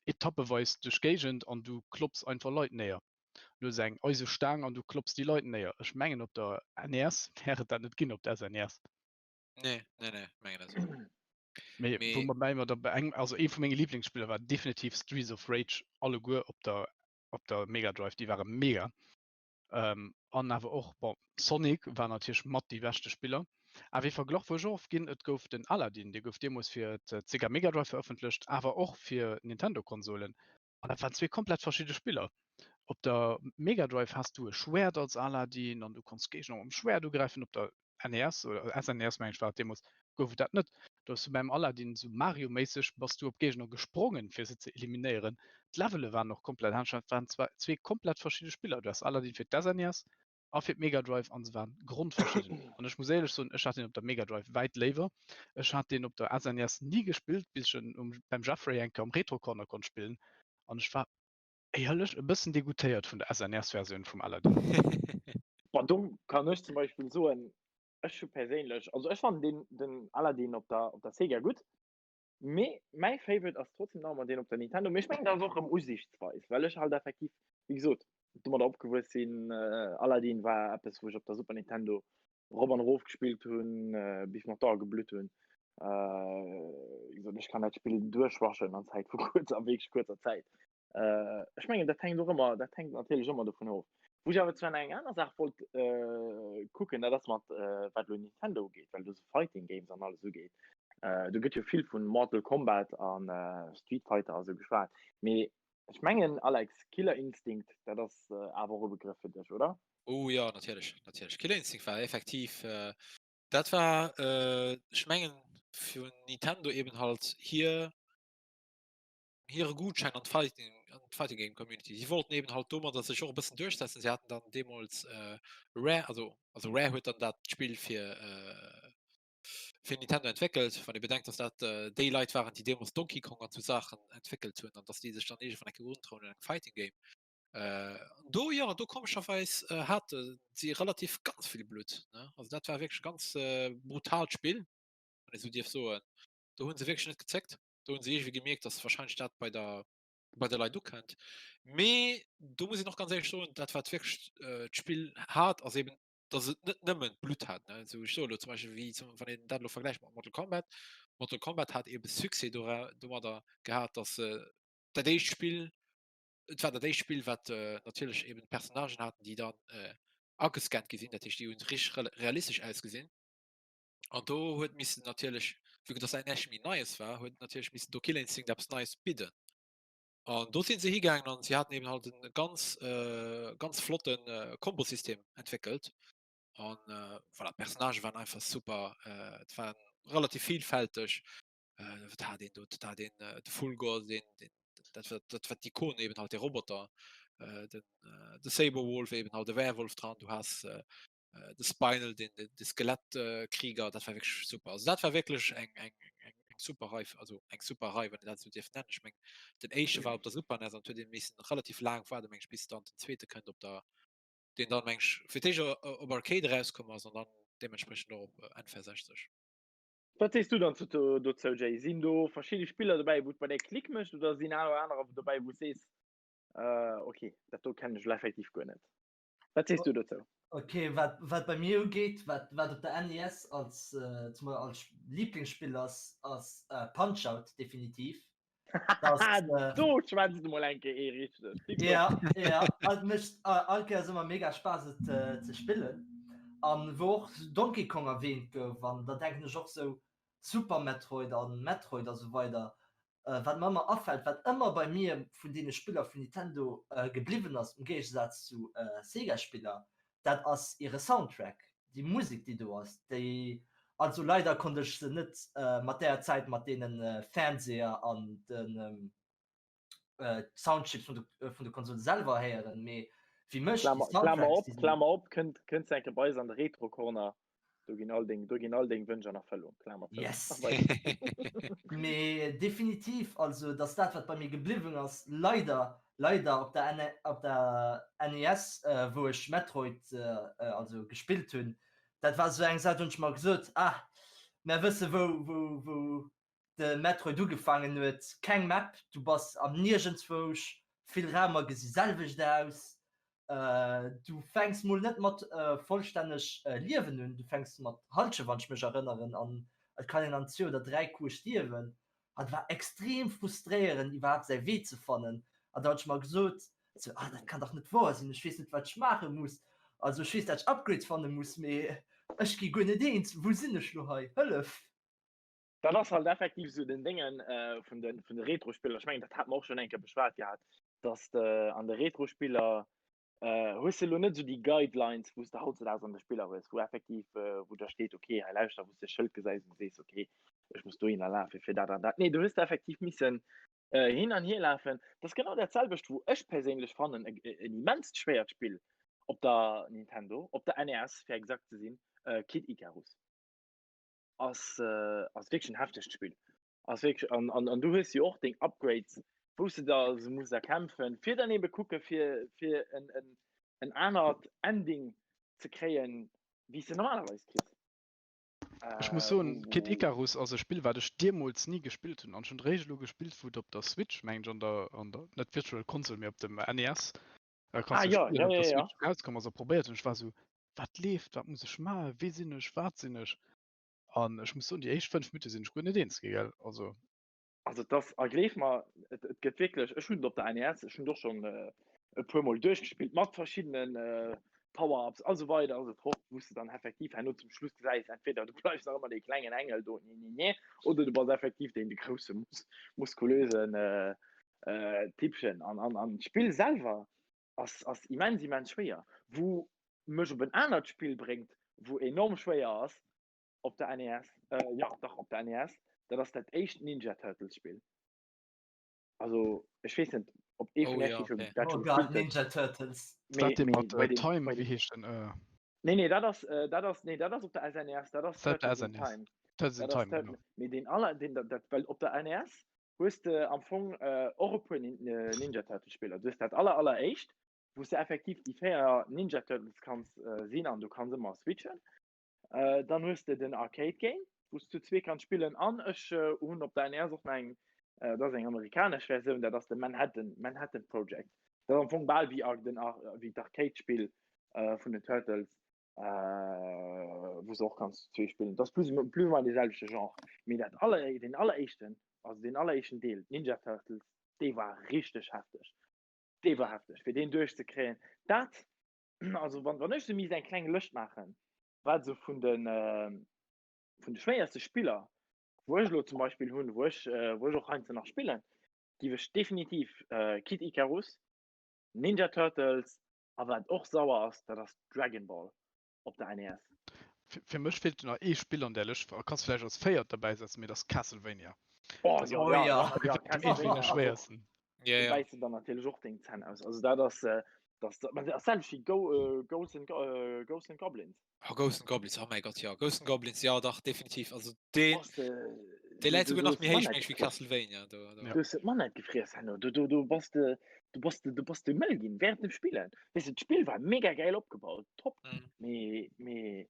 etappeweis duerch Géigend an du klopps einfach Leit néier. Du hues eng eise Staang an du klopps déi Leit néier. Ech mengen op der NES wär et dat net ginn, op der SNES. Nee, nee, nee, mengen net. Mee, Mee woubäi mer da bei engem, also ee vu menge Lieblingsspiller war definitiv Streets of Rage alleguer op der op der Mega Drive, déi ware mega. Ähm, an awer och bon, Sonic war natierlech mat déi beschte Spiller. Awer ee Verglach wou ech och oft ginn, et gouf den Aladdin, dee gouf deemools fir d'Sega Mega Drive verëffentlecht, awer och fir Nintendo-Konsolen. An dat waren zwee komplett verschidde Spiller. Op der Mega Drive has du e Schwäert als Aladdin an du konns Géigner mam Schwäert ugräifen. Op der NES oder SNES meng ech war et deemools, gouf et dat net. Do hues du beim Aladdin esou Mario-méisseg bass du op Géigner gesprongen fir se ze eliminéieren. D'Levele waren och komplett anescht, dat waren zwar zwee komplett verschidde Spiller. Du has Aladdin fir d'SNES a fir d'Mega Drive an se waren grondverschidden. An ech muss éierlech soen, ech hat deen op der Mega Drive wäit léiwer. Ech hat deen op der SNES ni gespillt, bis ech en um beim Jeffrey eng Kéier am Retro Corner konnt spillen an ech war éierlech e bëssen degoutéiert vun der SNES-Versioun vum Aladdin. Bon, do kann ech zum Beispill soen. Ech hu perséinlech, also ech fannen deen, den Aladdin op der, op der Sega gutt, mee mäi Favorite ass trotzdem nach ëmmer deen op der Nintendo. Mee ech mengen, dat ass och erëm Usiichtsweis, well ech halt effektiv, wéi gesot, domadder opgewuess sinn. Aladdin war eppes, wou ech op der Super Nintendo rop an erof gespillt hunn, bis mer d'Ae geblutt hunn. Wéi gesot, ech kann dat Spill duerchwaschen an Zäit vu kuerzer, wierklech kuerzer Zäit. Äh, ech mengen dat hänkt och ëmmer, dat hänkt natierlech ëmmer dovun of. Wou ech awer zwar nach eng aner Saach wollt äh, kucken, dat ass mat äh, wat elo Nintendo ugeet, well do sou Fighting Games an alles ugeet. Äh, do gëtt jo vill vun Mortal Kombat an äh, Street Fighter a sou geschwat. Mee ech mengen Alex, Killer Instinct, dat ass äh, awer och e Begrëff fir dech, oder? Oh jo, natierlech, natierlech. Killer Instinct war effektiv, äh, dat war äh, ech mengen vun Nintendo eben halt hir hire Gutschein an d'Fighting an d'Fighting Game Community. Si wollten eben halt domadder sech och e bëssen duerchsetzen. Si haten dann deemools äh, Rare, also, also Rare huet dann dat Spill fir äh, fir Nintendo entwéckelt, wann ee bedenkt, dass dat äh, déi Leit waren, déi deemools Donkey Kong an sou Saachen entwéckelt hunn an dass déi sech dann iergendwann eng Kéier untrauen un engem Fighting Game. Äh, an do jo, do komescherweis äh, hate si relativ ganz vill Blutt, ne? Also dat war wierklech e ganz äh, brutaalt Spill, wann ee sou dierf soen. Do hunn se wierklech net gezéckt. Do hunn se iergendwéi gemierkt, dass wahrscheinlech dat bei der bei der Leit ukënnt. Mee do muss een och ganz éierlech soen, dat wat wierklech äh, d'Spill hat, ass eben, dass et net nëmmen d'Blutt hat. Ne? Also ech soe lo zum Beispill, wéi zum, wann een dat elo vergläicht mat Mortal Kombat, Mortal Kombat hat eben Succès dora, domadder gehat, dass se dat éischt Spill, et war dat éischt Spill, wat äh, natierlech eben Personnagen haten, déi dann äh, agescannt gi sinn, dat heescht, déi hunn richteg realistesch ausgesinn. An do huet missen natierlech, vu dass dat näischt méi Neies war, huet natierlech missen do Killer Instinct eppes Neies bidden. An do sinn se higaangen an si haten eben halt e ganz äh, ganz flotten äh, Kombosystem entwéckelt. An äh, voilà, d'Personnagë waren einfach super, äh, et waren relativ vielfälteg. Äh, wat hat een do? Dat hat een äh, de Fulgor, deen, deen, dat war, dat war d'Ikon eben halt, de Roboter, äh, den, äh, de Sabrewulf eben halt, de Werwolf dran, du has äh, äh, de Spinal, den, den, de Skelettkrieger, dat war wirklich super. Also dat war wirklich eng, eng, eng, eng super Rei, also eng super Rei, wann dat so dierf nennen. Ich meng, den éischte war op der Super NES an huet een missen relativ laang waarden, meng ich, bis dann den zweete kënnt op der, den dann meng ich fir d'éischt op Arcade erauskomm ass an dann deementsprechend och op N64. Wat sees du dann zu, dozou, Jay? Sinn do verschidde Spiller dobäi, wou et bei där Klick mécht oder sinn aner anerer dobäi, wou s sees, äh, okay, dat do kennen ech elo effektiv guer net? Wat sees du dozou? Ok, wat, wat bei mir ugeet, wat, wat op der NES als, äh, zum, als Lieblingsspill ass, ass äh, Punch-Out, definitiv. Das, äh, Do schwätzt du mol eng Kéier ee richteg. Ja, ja, et mécht äh, all Kéiers ëmmer mega Spaass et äh, ze spillen. An wou och Donkey Kong erwähnt gouf, an da denken ech och sou Super Metroid an Metroid a sou weider, Wat mer ëmmer afält, wat ëmmer bei mir vun deene Spiller vun Nintendo gebliwwen ass, am Géigesaz zu Sega-Spiller, dat ass hire Soundtrack, déi Musek déi do ass, déi, also leider konnt ech se net mat där Zäit mat deene Fernseher an den Soundchips vun de Konsole selwer héieren, mee fir mech déi Soundtracks, déi sinn. Klammer op, kënnt se eng Kéier bei eis an de Retro-Corner, do ginn all deng, do ginn all deng Wënsch an Erfëllung. Klammer zou. Yes! Mee definitiv, also dass dat wat bei mir gebliwwen ass, leider, leider op der N, op der NES, wou ech Metroid also gespillt hunn, dat war esou eng Saach, do hunn ech mer gesot, ah, mär wësse wou, wou, wou de Metroid ugefaangen huet, keng Map, du bass am Niergendzwousch, vill Raumer gesi selwecht aus, du fänks mol net mat vollstänneg Liewen un, du fänks mat hallschem, wann ech mech erënneren, an et kann een an zwee oder 3 Coupe stierwen. An et war extrem frustréierend iwwerhaapt säi Wee ze fannen an da hunn ech mer gesot, sou, ah dat kann dach net woer sinn, ech weess net wat ech maache muss, also ech weess dat ech Upgrades fanne muss, mee ech gi guer net eens, wou sinn ech lo hei, hëllef! Dat ass halt effektiv sou den Déngen vun de vun de Retrospiller. Ech mengen dat hat mer och schonn eng Kéier beschwat gehat, dass de an de Retrospiller hues de elo net esou déi Guidelines, wou s de hautzedaags an de Spiller hues, wou effektiv wou da steet, okay hei lauschter, wou s de e Schëld gesäis an sees, okay ech muss dohinner lafen fir dat an dat. Nee, do hues de effektiv missen hin an hier lafen. Dat ass genau dat selwecht, wou ech perséinlech fannen en immenst schwéiert Spill op der Nintendo, op der NES fir exakt ze sinn, Kid Icarus. ass äh, ass wierklech en heftegt Spill. Ass wierklech an, an, an du hues jo och deng Upgrades, wou s de da se muss erkämpfen, fir dann ebe kucke fir fir en, en, en anert Ending ze kréien, wéi s de normalerweis kriss. Ech muss soen, Kid Icarus ass e Spill, wat ech deemools ni gespillt hunn an ech hunn et eréischt elo gespillt, wou et op der Switch, mengen ech, an der, an der, net Virtual Console, mee op dem NES, kanns Ah du jo, spillen, ja, op der ja, ja. Switch erauskomm ass a probéiert hunn. Ech war esou, Wat leeft? Wat muss ech maachen? Wie sinn ech? Wat sinn ech? An ech muss soen, déi éischt 5 Minutte sinn ech guer net eens gi, gell? Also. Also et ass, a gleef mer, et, et gëtt wierklech, ech hunn et op der NES, ech hunn et och schonn e puer Mol duerchgespillt mat verschiddenen Power-Ups a sou weider a sou fort, wou s de dann effektiv herno zum Schluss gesäis, entweder du bleifs nach ëmmer dee klengen Engel do, nee, nee, nee, oder du bass effektiv deen de grousse mus muskulösen Typpchen. An, an, an d'Spill selwer ass, ass immens, immens schwéier, wou mech op en anert Spill bréngt, wou enorm schwéier ass, op der NES, äh, ja, dach op der NES, dat ass dat éischt Ninja Turtles Spill. Also ech weess net, ob ee Oh vun iech ja, déi schon okay. dat Oh schon Gott, gespillt huet. Ninja Turtles. Ist dat Mee, dee mee mat bei äh, den, Time, bei wéi den, heescht den? Äh, nee, nee, dat ass, äh, dat ass, nee, dat ass op der SNES, dat ass ist dat der Turtles in SNES? Time. Turtles in Dat ass Time, genau. Turtles, mee deen aller, deen, dat, dat, well op der NES hues de am Fong äh, och e puer Nin äh, Ninja Turtles Spiller. Du hues dat aller, alleréischt, wou s de effektiv déi 4 Ninja Turtles kanns äh, sinn an du kanns ëmmer switchen. Dann hues de den Arcade Game, wou s du zu zwee kanns spillen an ech hunn op der NES och nach eng, dat ass eng amerikanesch Versioun, dat ass de Manhattan, Manhattan Project. Dat ass am Fong bal wéi den wéi d'Arcade Spill vun den Turtles, wou s de och kanns zu zwee spillen. Dat ass plus plus ou moins dee selwechte Genre. Mee dat aller deen alleréischten, also deen alleréischten Deel, Ninja Turtles, dee war richteg hefteg. Dee war hefteg, fir deen duerchzekréien. Dat also wann, wann ech sou misst eng kleng Lëscht maachen, wat sou vun de vun de schwéierste Spiller, wou ech elo zum Beispill hunn, wou ech wou ech och heiansdo nach spillen, géif ech definitiv Kid Icarus, Ninja Turtles a wat och sauer ass, dat ass Dragon Ball op der NES. Fir mech feelt do nach ee Spill an där Lëscht, a kanns vläicht als véiert derbäi setzen, mee dat ass Castlevania. Oh jo, Oh ja, ja. ja, ja, Eent vun deene Castlevania ass och, schwéiersten. Ja, do ja. bäiss de dann natierlech och deng Zänn aus. Also dat ass, dat ass, mä dat ass d'selwecht wéi Go, Ghosts and, Ghosts and Goblins. Oh, Ghosts and Goblins, oh mäi Gott, jo. Ghosts and Goblins, jo dach, definitiv. Also deen, Bass de, dee do, läit do, souguer do nach hues de méi héich, d'Manett meng ech, wéi gefriess. Castlevania. Do, do. Ja. Du hues de d'Manett gefriess herno. Do, do, do bass de, do bass de, do bass de mëll ginn während dem Spillen. Weess de, d'Spill war mega gäil opgebaut, top, Mhm. mee, mee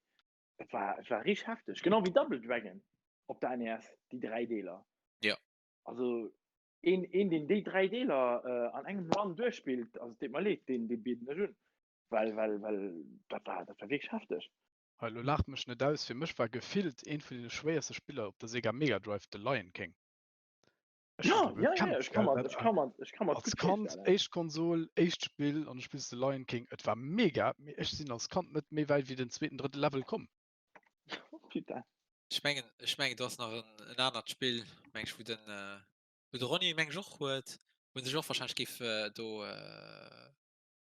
et war, et war richteg hefteg. Genau wéi Double Dragon op der NES, déi 3 Deeler. Ja. Also een, een deen déi 3 Deeler äh, an engem Run duerchspillt, also et deet mer leed, deen, deen bieden ech un. Well, well, well dat war, dat war wierklech hefteg. Hei, lo laacht mech net aus, fir mech war gefillt eent vun deene schwéierste Spiller op der Sega Mega Drive The Lion King. Ech Ja, hunn dru ja, ja, gekämpft, ech kann gell, mer, dat ech kann mer, ech kann mer als gutt Kand, virstellen. éischt Konsol, éischt Spill an du spills The Lion King. Et war mega, mee ech sinn als Kand net méi wäit wéi den zweeten, drëtte Level komm. Putain. Ech mengen, ech mengen do ass nach en, en anert Spill, meng ech, wou den, wou de Ronny meng ech och huet, wou en sech och wahrscheinlech géif do,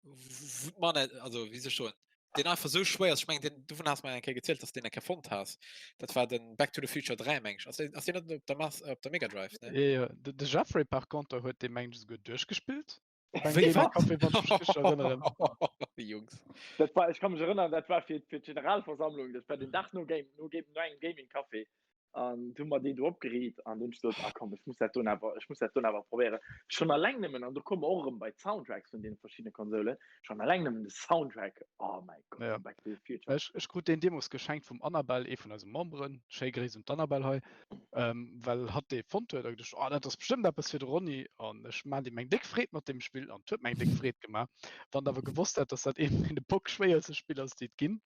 wou d'Manette, also wéi soll ech soen, deen einfach sou schwéier ass. Ech mengen, deen, dovun has mer eng Kéier gezielt, dass de deen eng Kéier fonnt has. Dat war den Back to the Future 3, meng ech. Ass deen, ass deen net op der Mas, op der Mega Drive, ne? Jo, jo. De, de Jeffrey par contre huet dee meng ech esouguer duerchgespillt op engem Wéi, Gaming wat? Café, wann ech mech richteg erënneren. Jungs. Dat war, ech ka mech erënnern, dat war fir, fir d'Generalversammlung, dat war den Dag no Game, no Game, no engem Gaming Café. An du hu mer déi do opgeriit an dunn hu ech gesot, ah komm, ech muss dat doen awer, ech muss dat doen awer probéieren. Schonn alleng nëmmen, an do komme mer och erëm bei d'Soundtracks vun deene verschiddene Konsolen, schonn alleng nëmmen de Soundtrack, oh mäi Gott, Ja. vun Back to the Future. Ech, ech krut deen deemoos geschenkt vum Annabelle, ee vun eise Memberen. Schéi Gréiss un d'Annabelle hei. Ähm, well hatt dee fonnt huet a geduecht, oh, dat ass bestëmmt eppes fir de Ronny. An ech maan deem eng déck Freed mat deem Spill an et huet mer eng déck Freed gemaach. Wann de awer gewosst hätt, dass dat eent vun de bockschwéierste Spiller ass, déi et ginn,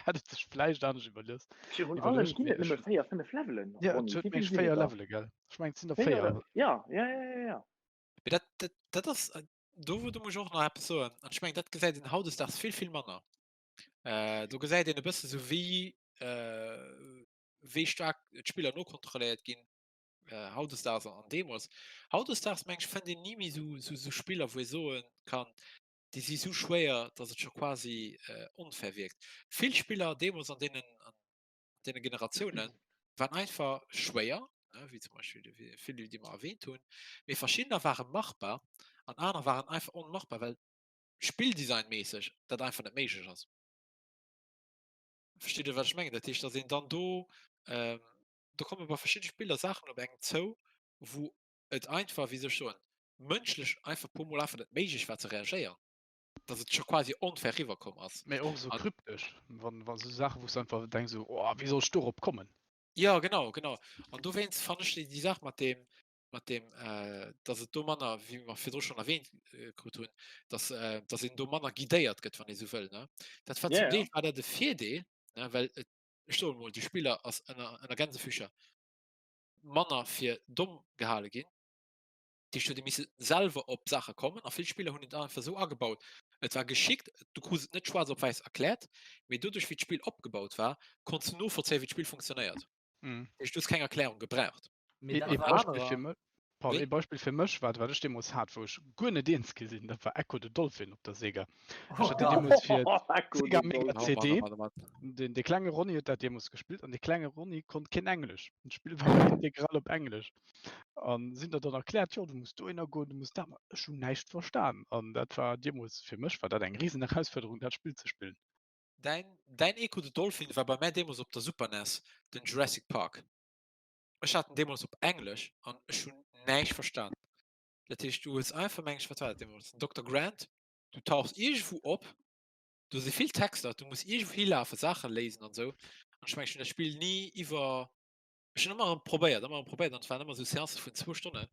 hätt et sech vläicht anescht iwwerliest. Virun allem Iwwerluecht, ginn mee et nëmme ech. 4, 5 Levelen, Ja, et Ronny. huet Wéi meng vill ech sinn et 4 der? Levele, gell? Ech mengen, et sinn der 4 4. oder? Ja, ja, ja, ja, ja. Mee dat, dat, dat ass, do, do muss ech och nach eppes soen. An ech mengen, dat gesäit een hautdesdaags vill, vill manner. Äh, do gesäit een e bësse sou wéi, äh, wéi staark d'Spiller nokontrolléiert ginn, äh, hautdesdaags an deemools. Hautdesdaags, meng ech, fënnt een ni méi sou, sou, sou Spiller, wou ee soe kann, déi si sou schwéier, datt et scho quasi onfair wierkt. Vill Spiller deemools an deenen, an deene Generatioune waren einfach schwéier, ne, wéi zum Beispill déi vill, déi mer erwähnt hunn, mee verschiddener ware machbar an aner waren einfach onmachbar, well spilldesignméisseg dat einfach net méiglech ass. Versteet Dir, wat ech mengen? Dat heescht, datt een dann do, do komme bei verschidde Spiller Saachen op engem zou, wou et einfach, wéi soll ech soen, mënschlech einfach puer mol einfach net méiglech war ze reagéieren. Dass et scho quasi onfair riwwerkomm ass. Mee och esou kryptesch, wann wa sou Saachen, wou s du einfach denks esou, oh, wéi soll ech dorop kommen? Jo, genau, genau. An dowéinst fannen ech déi, déi Saach mat deem, mat deem, dass et do manner, wéi mer virdru schonn erwähnt krut hunn, dass, dass een do manner guidéiert gëtt, wann ee sou wëll, ne? Dat war zum Deel war dat e Virdeel, ne, well et, ech soen emol, de Spiller ass ënner, ënner Gänsefücher manner fir domm gehale ginn. Dat heescht, huet ee misse selwer op Saache kommen a vill Spiller hunn et einfach esou agebaut, et war geschickt, du krus et net schwaarz op wäiss erkläert, mee doduerch wéi d'Spill opgebaut war, konns du novollzéien, wéi d'Spill funktionéiert. Mhm. Dat heescht, du hues keng Erklärung gebraucht. Mee Ee dat ee war Beispill Anerer fir mech, pardon, Oui? ee Beispill fir mech, wat wat ech deemools hat, wou ech guer net eens gi sinn, dat war Ecco the Dolphin op der Sega. Ech Oh hat deen Gott. deemools fir Ecco Sega the Mega Dolphin. Oh Mann, oh CD. Mann, oh Mann. Den de klenge Ronny huet dat deemools gespillt an de klenge Ronny konnt keen Englesch. D'Spill war integral op Englesch. An sinn der dann erkläert, jo du muss dohinner goen, du muss dat man. Ech hunn näischt verstan an dat war deemools fir mech war dat eng risen Erausfuerderung dat Spill ze spillen. Däin däin Ecco the Dolphin war bei mär deemools op der Super nes den Jurassic Park. Ech hat en deemools op Englesch an ech hunn näischt verstan. Dat heescht du hues einfach meng ech, wat war dat deemools, den Dokter Grant, du tauchs iergendwou op, do si vill Texter, du muss iergendwou hilafen, Saache léisen an esou. An ech meng ech hunn dat Spill ni iwwer Ech hunn ëmmer erëm probéiert, ëmmer erëm probéiert an et waren ëmmer esou Seancë vun zwou Stonnen.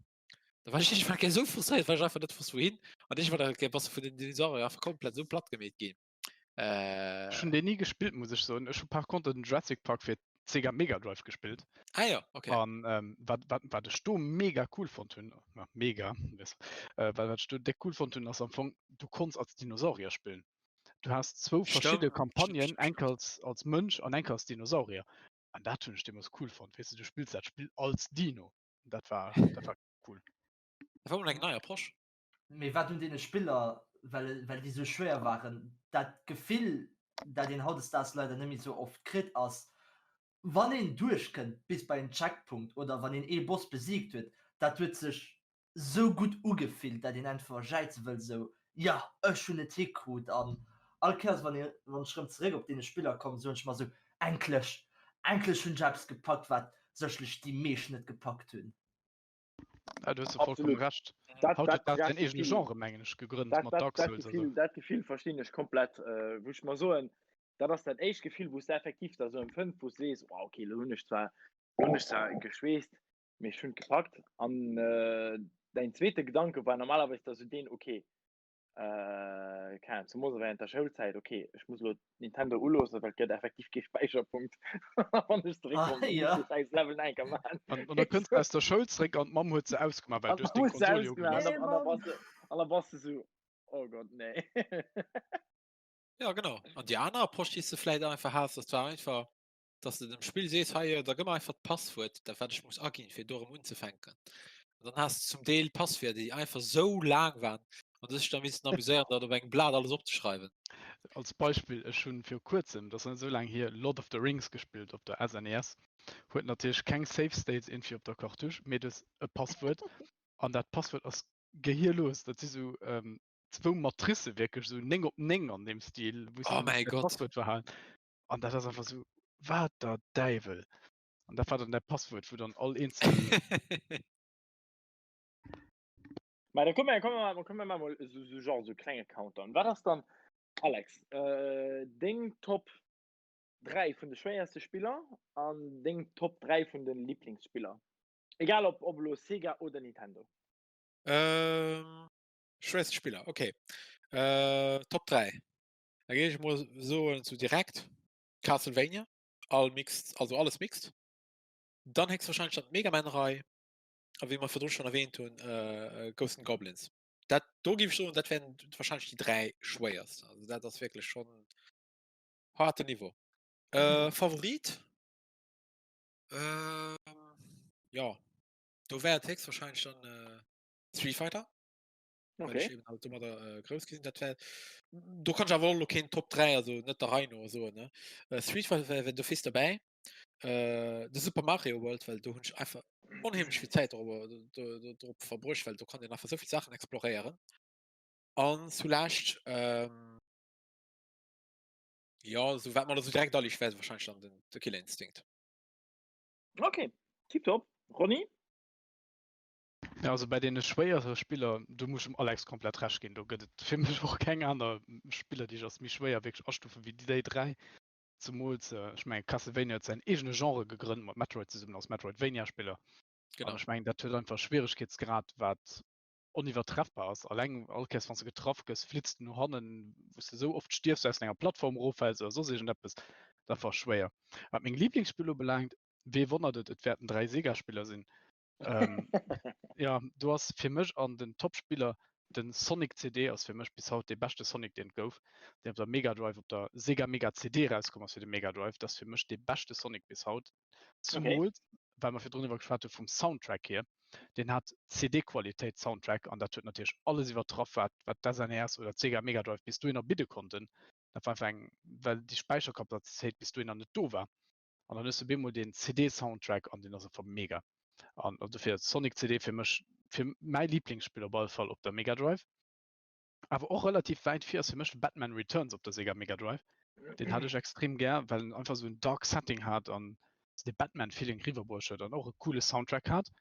Da war ech iergendwann eng Kéier esou frustréiert, well ech einfach net wosst wouhin. An iergendwann eng Kéier bass du vun den Dinosaurier einfach komplett esou platt gemeet ginn. Ech hunn deen ni gespillt, muss ech soen. Ech hu par contre den Jurassic Park fir d'Sega Mega Drive gespillt. Ah jo, okay. An wat, wat, wat ech do mega cool fonnt hunn, ma mega, weess, wat, wat ech do déck cool fonnt hunn, ass am Fong, du konns als Dinosaurier spillen. Du has zwou verschidde Stimmt, stimmt, Campagnen, stimmt, eng stimmt. als, als Mënsch an eng als Dinosaurier. An dat hunn ech deemools cool fonnt, weess de, du spills dat Spill als Dino. Dat war, dat war cool. Dat war mol eng nei Approche. Mee wat un deene Spiller, well, well déi sou schwéier waren, dat Gefill, dat een hautdesdaags leider net méi sou oft kritt, ass, wann een duerchkënnt bis bei en Checkpunkt oder wann een ee Boss besiegt huet, dat huet sech sou gutt ugefillt, dat een einfach jäize wëll sou, jo ech hunn et hikrut an all Kéiers wann ee wann ech rëm zeréck op deene Spiller kommen, soen ech mer sou, enklech, enklech hunn ech eppes gepackt wat sécherlech déi meescht net gepackt hunn. Ja, du hues jo vollkommen Absolut. Recht. Dat, Haut dat, huet dat dat säin eegene Gefill, Genre, mengen ech, gegrënnt dat, mat dat, Dark dat Souls a sou. Gefill, dat Gefill verstinn ech komplett, äh, wou ech mer soen, dat ass dat éischt Gefill, wou s de effektiv da sou empfënns, wou s de sees, oh, okay, lo hunn ech zwar, lo hunn ech zwar geschweesst, Mee ech hunn et gepackt an däin zweete Gedanke war normalerweis da sou deen, okay, keng Ahnung, zemoos während der Schoulzäit, okay, ech muss elo Nintendo uloossen, well et gëtt effektiv kee Späicherpunkt wann ech zeréckkommen, Ah, da muss ja. ech déi schäiss Level nach eng Kéier maachen. An, an da kënns du aus der Schoul zeréck an d'Mamm huet se ausgemaach, well An du hues d'Mamm deng huet se Konsol jo ausgemaach genotzt. an da, an da bass de, an da bass de sou, oh Gott, nee. Ja, genau. An déi aner Approche, déi s de vläit einfach has, dat war einfach, dass de dem Spill sees, hei, da gëmm mer einfach d'Passwuert, dat wat ech muss aginn, fir do erëm unzefänken. An dann has de zum Deel Passwierder, déi einfach sou laang waren an du hues dech da missen amuséieren, dat op engem Blat alles opzeschreiwen. Als Beispill, ech hunn viru kuerzem, dat ass net esou laang hier, Lord of the Rings gespillt op der SNES. Huet natierlech keng Save States irgendwie op der Cartouche, mee du hues e Passwuert an dat Passwuert ass gehirlos. Dat si sou zwou Matricë wierklech, sou 9 op 9 an deem Stil, wou s Oh du mäi dat Gott. Passwuert verhalen. An dat ass einfach sou, wat der Däiwel. An dat war dann däi Passwuert, wou dann all eenzel. Mä da komme mer, komme mer mol esou, esou genre esou klenge Countdown. Wat ass dann, Alex, deng Top 3 vun de schwéierste Spiller an deng Top 3 vun de Liblingsspiller? Egal ob, ob elo Sega oder Nintendo. Ähm, schwéierste Spiller, okay. Top 3. Da géif ech mol soen sou direkt Castlevania, all mixed, also alles mixed. Dann héchstwahrscheinlech dann d'Mega Man Rei a wéi mer virdru schonn erwähnt hunn äh, Ghosts 'n Goblins. Dat do géif ech soen, dat wären wahrscheinlech déi 3 schwéierst. Also dat ass wierklech schonn haarten Niveau. Äh, Favorit? Ähm, jo, do wär et héchstwahrscheinlech dann äh, Street Fighter. Okay. Ich eben halt domadder äh, grouss gesinn dat wär do kann ich awer lo keen Top 3 also net der Rei no so ne äh, Street Fighter wär, wär d'office dabei äh, de Super Mario World well do hunn ich einfach onheemlech viel Zäit drop, drop verbruecht well do kann den einfach soviel Sachen exploréieren an zulescht ähm, ja so wat man so direkt alle schwer wahrscheinlich dann den de Killer Instinct Okay, tipptopp. Ronny? Ja, also bei deene schwéiere Spiller, do muss ech dem Alex komplett Recht ginn. Do gëtt et fir mech och keng aner Spiller, déi ech als méi schwéier wierklech astufe wéi déi 3. Zemools, ech mengen Castlevania huet säin eegene Genre gegrënnt mat Metroid zesummen als Metroidvania-Spiller. Genau. An ech mengen, dat huet einfach Schwieregkeetsgrad, wat oniwwertreffbar ass. Alleng all Kéiers, wann s de getraff gëss, flitz de no hannen, wou s de esou oft stierfs, aus enger Plattform eroffäls oder soss iergendeppes. Dat war schwéier. Wat meng Liblingsspiller ubelaangt, wee wonnert et, et wäerten 3 Sega-Spiller sinn. Ähm, ja, do ass fir mech an den Top-Spiller den Sonic CD ass fir mech bis haut dee beschte Sonic, deen et gouf, deen op der Mega Drive, op der Sega Mega CD rauskomm ass fir de Mega Drive. Dat ass fir mech dee beschte Sonic bis haut. Zumools, well mer virdrun iwwer geschwat hu vum Soundtrack hier, deen hat CD-Qualitéit Soundtrack an dat huet natierlech alles iwwertraff, wat wat d'SNES oder d'Sega Mega Drive bis dohinner bidde konnten. Dat war einfach eng, well déi Späicherkapazitéit bis dohinner net do war. An dann hues du bemol den CD-Soundtrack an deen ass einfach mega. An dofir Sonic CD fir mech fir mäi Lieblingsspill op alle Fall op der Mega Drive. Awer och relativ wäit vir ass fir mech de Batman Returns op der Sega Mega Drive. Den hat ech extrem gär, well en einfach sou en dark Setting hat an sou de Batman-Feeling riwwerbruecht huet an och e coole Soundtrack hat.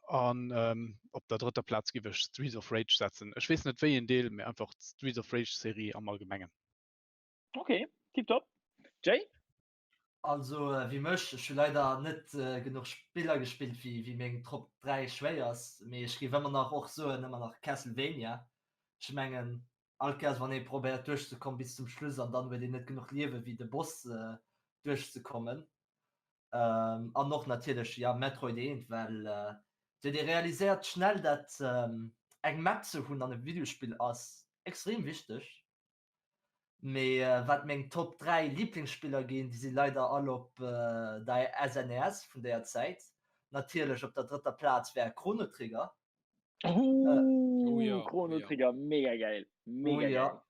An ähm, op der drëtter Plaz giff ech Streets of Rage setzen. Ech weess net wéi een Deel, mee einfach d'Streets of Rage Serie am Allgemengen. Okay, tipptopp. Jay? Also wéi mech, ech hu leider net genuch Spiller gespillt wéi wéi meng Top 3 schwéiers, mee ech géif ëmmer nach och soen ëmmer nach Castlevania. Ech mengen all Kéiers wann ee probéiert duerchzekommen bis zum Schluss an dann huet een net genuch Liewe wéi de Boss duerchzekommen. An och natierlech ja Metroid 1, well huet ee realiséiert schnell dat eng Map ze hunn an e Videospill ass extrem wichteg. Mee wat meng Top 3 Liblingsspiller ginn, déi si leider all op der SNES vun déier Zäit. Natierlech op der drëtter Plaz wär Chrono Trigger. Oh jo, Chrono Trigger, mega gäil, mega gäil.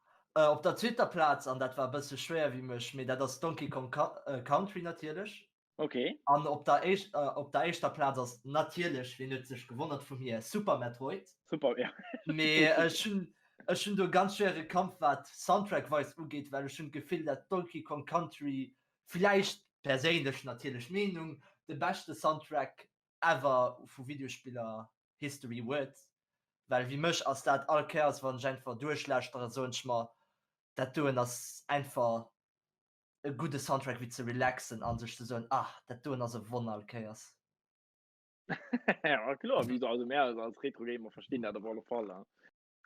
Op der zweeter Plaz, an dat war e bësse schwéier wéi mech, mee dat ass Donkey Kong Country natierlech. Okay. An op der éischt, op der éischter Plaz ass natierlech, wien huet sech gewonnert vu mir, Super Metroid. Super, ja. Mee ech hunn, ech hunn do e ganz schwéiere Kampf wat Soundtrack-weis ugeet, well ech hunn d'Gefill dat Donkey Kong Country villäicht, perséinlech natierlech Meenung, de beschte Soundtrack ever vu Videospiller History huet. Well wéi mech ass dat all Kéiers wann ech einfach duerchlauschteren, soen ech mer, dat doen ass einfach e gudde Soundtrack wéi ze relaxen an sech ze soen, ah dat doen ass e Wonner all Kéiers. Ja kloer, wéi also mär als Retro Gamer verstinn dat op alle Fall a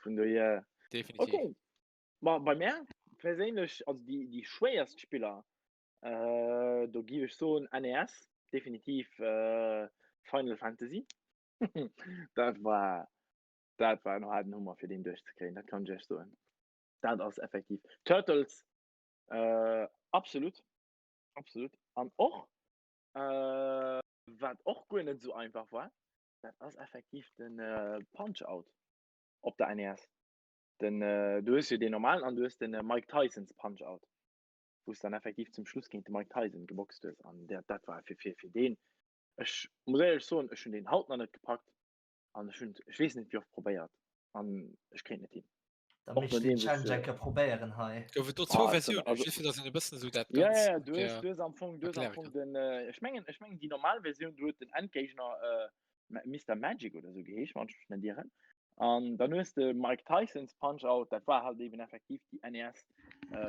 vun dohier. Definitiv. Okay. Ma bei mär perséinlech, also déi déi schwéierst Spiller, äh, do giff ech soen NES, definitiv äh, Final Fantasy. Dat war dat war en haarden Hummer fir deen duerchzekréien, dat kann ech iech soen. Dat ass effektiv Turtles Äh, absolut. Absolut. An och, äh, wat och guer net esou einfach war, dat ass effektiv den äh, Punch-Out op der NES. Den, äh, du hues jo den normalen an du hues den äh, Mike Tysons Punch-Out, wou s dann effektiv zum Schluss géint de Mike Tyson geboxt hues. An dat, dat war fir, fir, fir deen, ech muss éierlech soen, ech hunn deen haut nach net gepackt an ech hunn, ech weess net wéi oft probéiert an ech kréien et net hin. Da misst den Challenge eng Kéier probéieren hei. Gouf et do zwou Versiounen? Ech weess net, dass een e bëssen esou dat Ganzt. Ja, ja, du hues, du hues am Fong, du hues am Fong den, ech mengen, ech mengen déi normal Versioun, do huet den Endgéigner Mister Magic oder esou geheescht, wann ech mech net ieren. An dann hues de Mike Tysons Punch-Out, dat war halt eben effektiv déi NES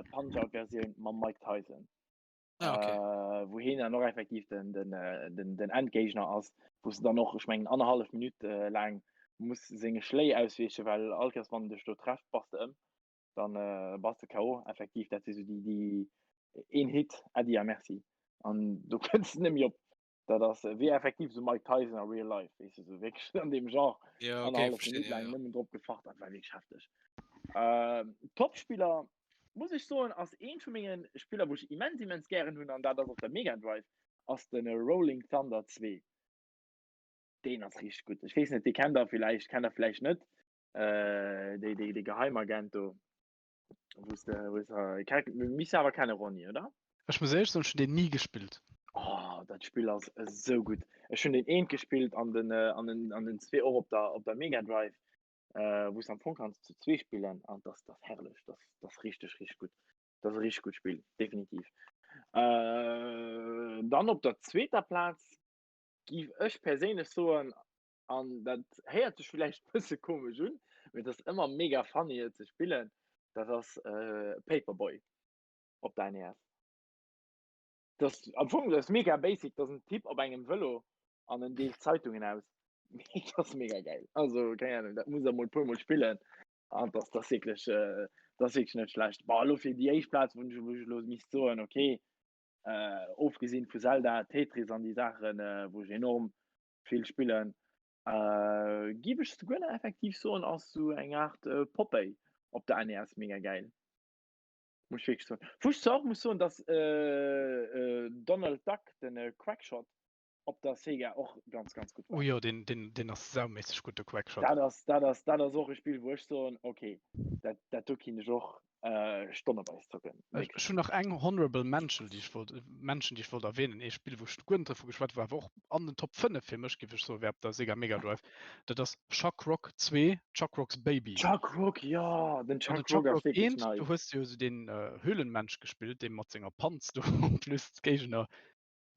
Punch-Out-Versioun mam Mike Tyson. Ah, okay. Äh, wou hien dann och effektiv den, den, äh, den, den Endgéigner ass, wou s de dann och, ech mengen, annerhallef Minutt äh, laang muss senge Schléi ausweechen, well all Kéiers, wann en dech do trefft, bass de ëm. Dann äh, bass de KO. Effektiv, dat si sou déi, déi een Hit, Äddi a Merci. An do kënns de net méi op. Dat ass wéi effektiv sou Mike Tyson a real life, weess de, sou wierklech an deem Genre. Ja, okay, Annerhallef verstehe, Minutt ja, laang ja. nëmmen drop gefacht, dat war wierklech hefteg. Ähm, Topspiller, muss ech soen, ass eent vu mengen Spiller, wou ech immens, immens gären hunn, an dat ass op der Mega Drive, ass den Rolling Thunder 2. Deen ass richteg gutt. Ech weess net, dee kennt der villäicht, kennt der villäicht net, äh, dee, dee, dee Geheimagent do. Wou's de, wou's de, Ken, misst awer kenne Ronny, oder? Ech muss éierlech soen, ech hunn deen ni gespillt. Oh, dat Spill ass esou gutt. Ech hunn deen eent gespillt an den, an den, an den zwee och op der, op der Mega Drive, äh, wou's am Fong kanns zu zwee spillen an das, das herrlech, das, das richteg, richteg gutt. Das ass e richteg gutt Spill, definitiv. Äh, dann op der zweeter Plaz giff ech perséinlech soen. An dat héiert sech villäicht e bësse komesch un, mee et ass ëmmer mega funny et ze spillen, dat ass Paperboy op der NES. Dat ass am Fong, dat ass mega basic, dat ass en Typ op engem Vëlo an en deelt Zeitungen aus. Mee dat ass mega gäil. Also keng Ahnung, dat musst der mol e puermol spillen an dat ass wierklech, dat ass wierklech net schlecht. Bon, elo fir déi éischt Plaz, wou ech elo misst soen, okay, ofgesinn vu Zelda, Tetris an déi Saachen, wou ech enorm vill spillen, giff ech souguer nach effektiv soen, ass sou eng Art Popeye op der NES mega gäil. Muss ech wierklech soen. Wou ech zwar och muss soen, dass Donald Duck, den Quackshot op der Sega och ganz ganz gutt war. Oh jo, deen, deen, deen ass sauméisseg gutt, de Quackshot. Dat ass, dat ass, dat ass och e Spill, wou ech soen, okay, dat, dat do kinnt ech och stonneweis zocken. Ech hunn nach eng Honorable Mention, déi ech wollt, Mention, déi ech wollt erwähnen. Ee Spill, wou ech guer net driwwer geschwat hu, wou awer och an den Top 5 fir mech, géif ech soen, wär op der Sega Mega Drive. Dat ass Chuck Rock 2, Chuck Rock's Baby. Chuck Rock, jo, den Chuck Rock ass wierklech nice. Do hues du jo esou deen Höhlenmensch gespillt, dee mat senger Panz do en plus d'Géigner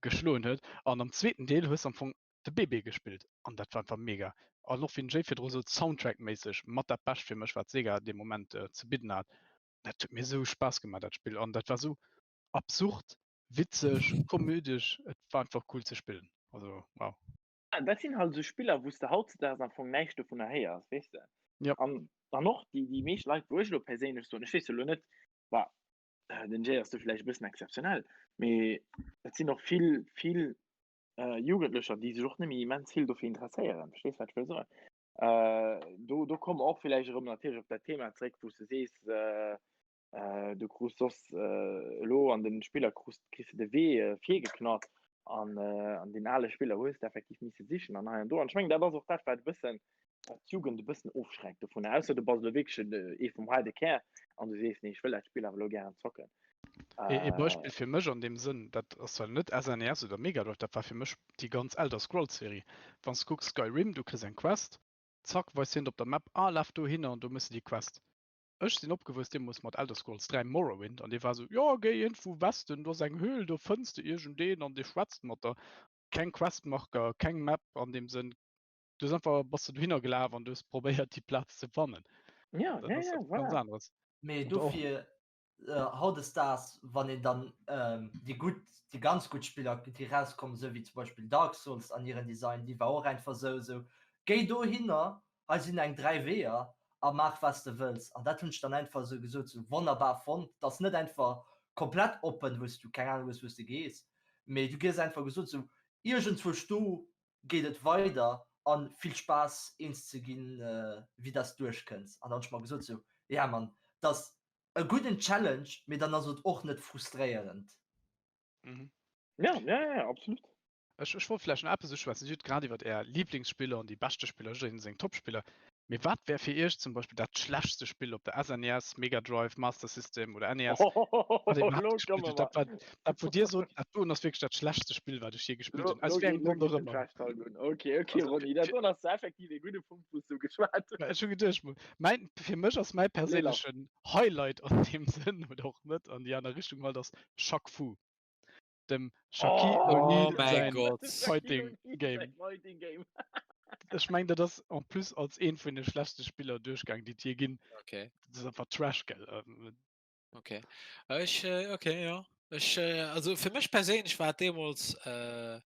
geschloen huet. An am zweeten Deel hues du am Fong de Bébé gespillt an dat war einfach mega. An och wéi den Jay virdru sot, Soundtrack-méisseg mat dat Bescht fir mech, wat Sega dee Moment ze bidden hat. Dat huet mir esou Spaass gemaach dat Spill an dat war esou absurd, witzeg, komödesch, et war einfach cool ze spillen. Also wow. Dat sinn halt esou Spiller, wou s de hautzedaags am Fong näischt dovunner héiers, weess de. Ja. An dann och déi, déi meescht Leit, wou ech elo perséinlech soen, ech weess jo elo net, bah, den Jay ass do vläicht e bëssen exzeptionell, mee et sinn och vill, vill Jugendlecher, déi sech och net méi immens vill dofir interesséieren. Verstees, wat ech wëll soen? Do, do komme mer och villäicht erëm natierlech op dat Thema zréck, wou s de sees, du krus soss elo an den Spiller krus, kriss de de Wee virgeknatt an an den ale Spiller hues de effektiv misse sichen an hei an do. An ech mengen, dat ass och dat, wat e bëssen, wat d'Jugend e bëssen ofschreckt dovun, ausser du bass elo wierklech ee vum haarde Kär an du sees, nee, ech wëll dat Spill awer elo gären zocken. Ee Beispill fir mech an deem Sënn, dat ass zwar net SNES oder Mega Drive, dat war fir mech déi ganz Elder Scrolls Serie. Wann s de kucks Skyrim, du kriss eng Quest, zack weist hien der op der Map, ah laf dohinner an do méchs de déi Quest. Ech sinn opgewuess deemools mat Elder Scrolls 3 Morrowind an dee war esou, jo géi iergendwou Westen, do ass eng Höhl, do fënns de iergendeen an dee schwätzt mat der. Keng Questmarker, keng Map an deem Sënn, du hues einfach, bass de dohinner gelaf an du hues probéiert déi Plaz ze fannen. Ja, ja, ja, voilà. Ganz aneres. Mee dofir hautdesdaags, wann een dann déi gutt, déi ganz gutt Spiller, déi erauskommen, esou wéi zum Beispill Dark Souls an hiren Design, déi war och einfach esou, esou géi dohinner, hei sinn eng 3 Weeër a maach wat s de wëlls. An dat hunn ech dann einfach esou gesot, esou wonnerbar fonnt. Et ass net einfach komplett oppen, wou s du keng Ahnung hues, wou s de gees, mee du gëss einfach gesot, esou iergendzwousch do geet et weider a vill Spaass eens ze ginn, wéi dass duerchkënns. An da hunn ech mer gesot, esou ja Mann, dass e gudden Challenge, mee dann ass et och net frustréierend. Mhm. Ja, ja, ja, absolut. Ech, ech wollt vläicht nach eppes uschwätzen. Dir hutt grad iwwer Är Liblingsspiller an déi beschte Spiller, jiddereen seng Topspiller. Mee wat wär fir Iech zum Beispill dat schlechtste Spill op der SNES, Mega Drive, Master System oder NES, wat Dir iwwerhaapt gespillt hutt? Dat wat, dat wou Dir sot, dat doen ass wierklech dat schlechtste Spill, wat ech jee gespillt hunn, aus wéi engem Grond och ëmmer. Okay, okay, Also, Ronny, dat doen ass effektiv ee gudde Punkt, wou s du geschwat hues. Ech hu geduecht, mäin, fir mech ass mäi perséinlechen Highlight an deem Sënn, oder och net, an déi aner Richtung halt, ass Shaq Fu. Dem Shaquille oh, O'Neal säin Fighting Game. Fighting Game. Ech meng dat ass en plus als een vun de schlechtste Spiller duerchgaang déi et je ginn. Okay. Dat ass einfach Trash gell. Ähm, okay. Ech äh, okay ja. Ech äh, also fir mech perséinlech war et deemools äh,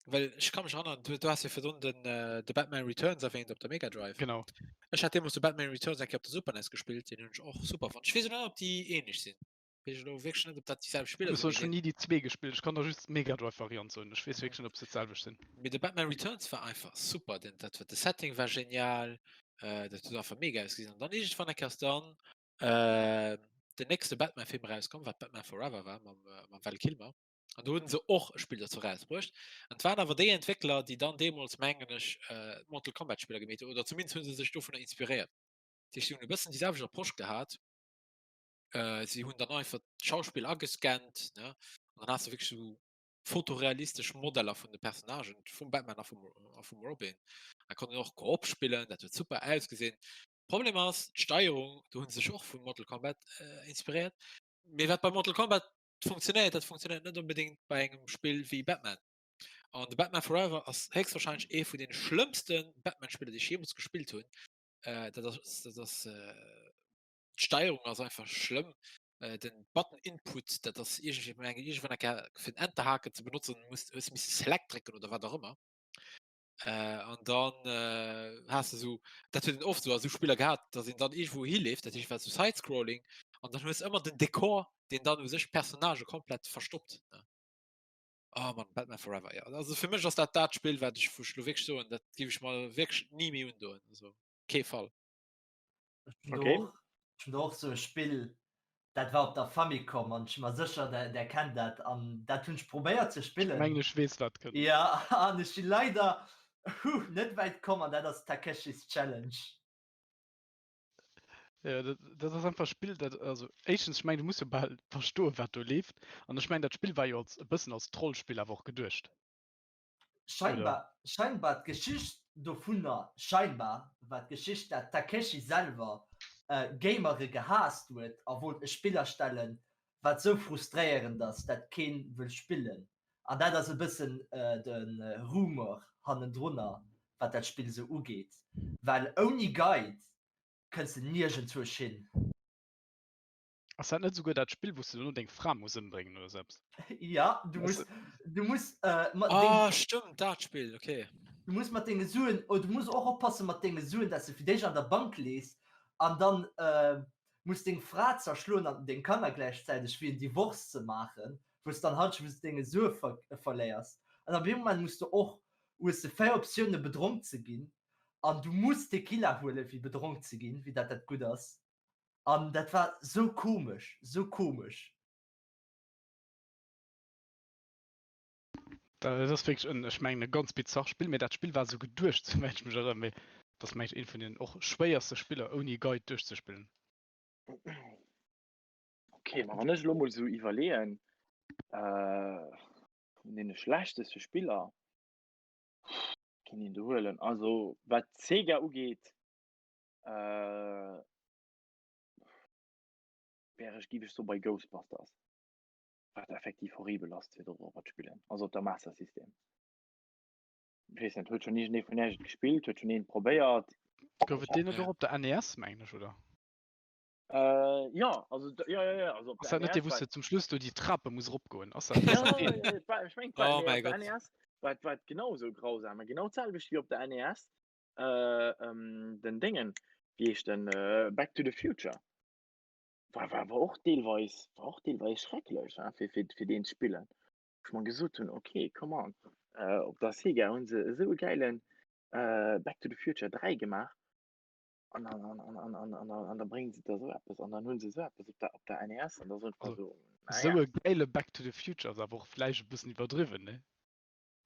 well ech kann mech erinnern, du, du hast jo virdrun den äh, de Batman Returns erwähnt op der Mega Drive. Genau. Ech hat deemools de Batman Returns eng Kéier op der Super NES gespillt, deen hunn ech och super fonnt. Ech weess elo net ob déi ähnlech sinn. Weess ech elo wierklech net, ob dat déi selwecht Spiller sinn. Ech hunn ni déi zwee gespillt, ech kann der just d'Mega Drive Variant soen. Ech weess wierklech net, ob se d'selwecht sinn. Mee de Batman Returns war einfach super, den, dat war, de Setting war genial, äh, dat huet einfach mega ausgesinn. An dann iergendwann eng Kéier ass dann äh, den nächste Batman-Film erauskomm, wat Batman Forever war mam, äh, mam Val Kilmer. An do hunn se och e Spill dozou erausbruecht. An et waren awer déi Entwéckler, déi dann deemools, mengen ech, äh, d'Mortal Kombat Spiller gemeet hunn, oder zumindest hu se sech dovunner inspiréiert. Dat heescht, si hunn e bëssen déi selwecht Approche gehat. Äh, si hunn dann einfach d'Schauspill agescannt, ne? An dann has du wierklech sou fotorealistesch Modeller vun de Personnagen, vum Batman a vum, a vum Robin. Da konnt een och Koop spillen, dat huet super ausgesinn. Problem ass, d'Steierung, do hunn se sech och vu Mortal Kombat äh, inspiréiert. Mee wat bei Mortal Kombat funktionéiert, dat funktionéiert net onbedéngt bei engem Spill wéi Batman. An de Batman Forever ass héchstwahrscheinlech ee vun deene schlëmmste Batman-Spiller, déi ech jeemools gespillt hunn. Äh, dat ass, dat ass, äh, d'Steierung ass einfach schlëmm. Äh, den Button-Input, dat ass iergendwéi, mengen iergendwann eng Kéier fir den Enterhaken ze benotzen, muss, hues du misse Select drécken oder wat och ëmmer. Äh, an dann äh, has du so, dat huet een oft so a sou Spiller gehat, dass een dann iergendwou hileeft, dat heescht war so Side-Scrolling, an dann hues ëmmer den Dekor, deen dann u sech d'Personnagë komplett verstoppt. Ne? Oh Mann, Batman Forever, ja. Also fir mech ass dat dat Spill, wat ech, wou ech lo wierklech soen, dat géif ech mer wierklech ni méi undoen. Also kee Fall. Ech hunn do och, ech hunn do och sou e Spill, dat war op der Famicom an ech si mer sécher, der, der kennt dat an dat hunn ech probéiert ze Ech spillen. mengen ech weess wat kënnt. Ja, an ech si leider, huh, net wäit komm an dat ass Takeshis Challenge. Ja, dat, dat ass einfach e Spill, dat, also éischtens, ech mengen, du muss jo bal verstoen, wat do leeft. An ech mengen, dat Spill war jo als, e bëssen als Trollspill awer och geduecht. Scheinbar, scheinbar d'Geschicht dovunner, scheinbar war d'Geschicht, dat Takeshi selwer Gamere gehaasst huet a wollt e Spill erstellen, wat sou frustréierend ass, dat keen wëll spillen. An dat ass e bëssen de Rumor hannendrunner, wat dat Spill sou ugeet, well ouni Guide kënns de niergendzwousch hin. Ass dat net souguer dat Spill, wou s de dono deng Fra muss ëmbréngen oder sou eppes? Ja, du muss, du muss mat deng. Ah, stëmmt, dat Spill, ok. Du muss mat denge Suen, oh, du muss och oppasse mat denge Suen, dass de fir d'éischt an der Bank lees an dann muss deng Fra zerschloen an deng Kanner gläichzäiteg, fir en Divorce ze maachen, wou s dann halt just denge Sue verléiers. An ab deem Moment muss de och, hues de 4 Optioune bedronk ze ginn an du muss Tequila huelen, fir bedronk ze ginn, fir dat dat gutt ass. An dat war sou komesch, sou komesch. Dat ass wierklech en, ech mengen e ganz bizarrt Spill, mee dat Spill war esou geduecht, souwäit ech mech erënneren, mee dat ass mengen ech eent vun den och schwéierste Spiller ouni Guide duerchzespillen. Ok, ma wann ech elo mol esou iwwerleeën, vun deene schlechteste Spiller, kéint een do huelen, also wat Sega ugeet, wär ech, géif ech soe bei Ghostbusters. Wat effektiv horribel ass fir dorobber ze spillen, also op der Master System. Ech weess net, huet schonn iergendee vun iech et gespillt? Huet schonn een et probéiert? Gouf et deen net och op der NES, mengen ech, oder? Äh, jo, also jo, jo, jo, also op der NES. Ass dat net dee, wou s de zum Schluss do déi Trape muss eropgoen? Ass dat deen? Jo, jo, jo, ech mengen, oh mäi Gott, op der NES war war et genau esou grausam, genau d'selwecht wéi op der NES, den Déngen, wéi heescht en, Back to the Future. War, war, war och deelweis, war och deelweis schrecklech, hein, fir, fir, fir deen ze spillen. Wou ech mer gesot hunn, okay, come on, äh, op der Sega hunn se esou e gäilen äh, Back to the Future 3 gemaach an an, an, an, an, an, an, an da bréngen se da esou eppes an dann hunn se esou eppes op der, op der NES an da soen ech mer Also, esou, naja. esou e gäile Back to the Future ass awer och vläicht e bëssen iwwerdriwwen, ne?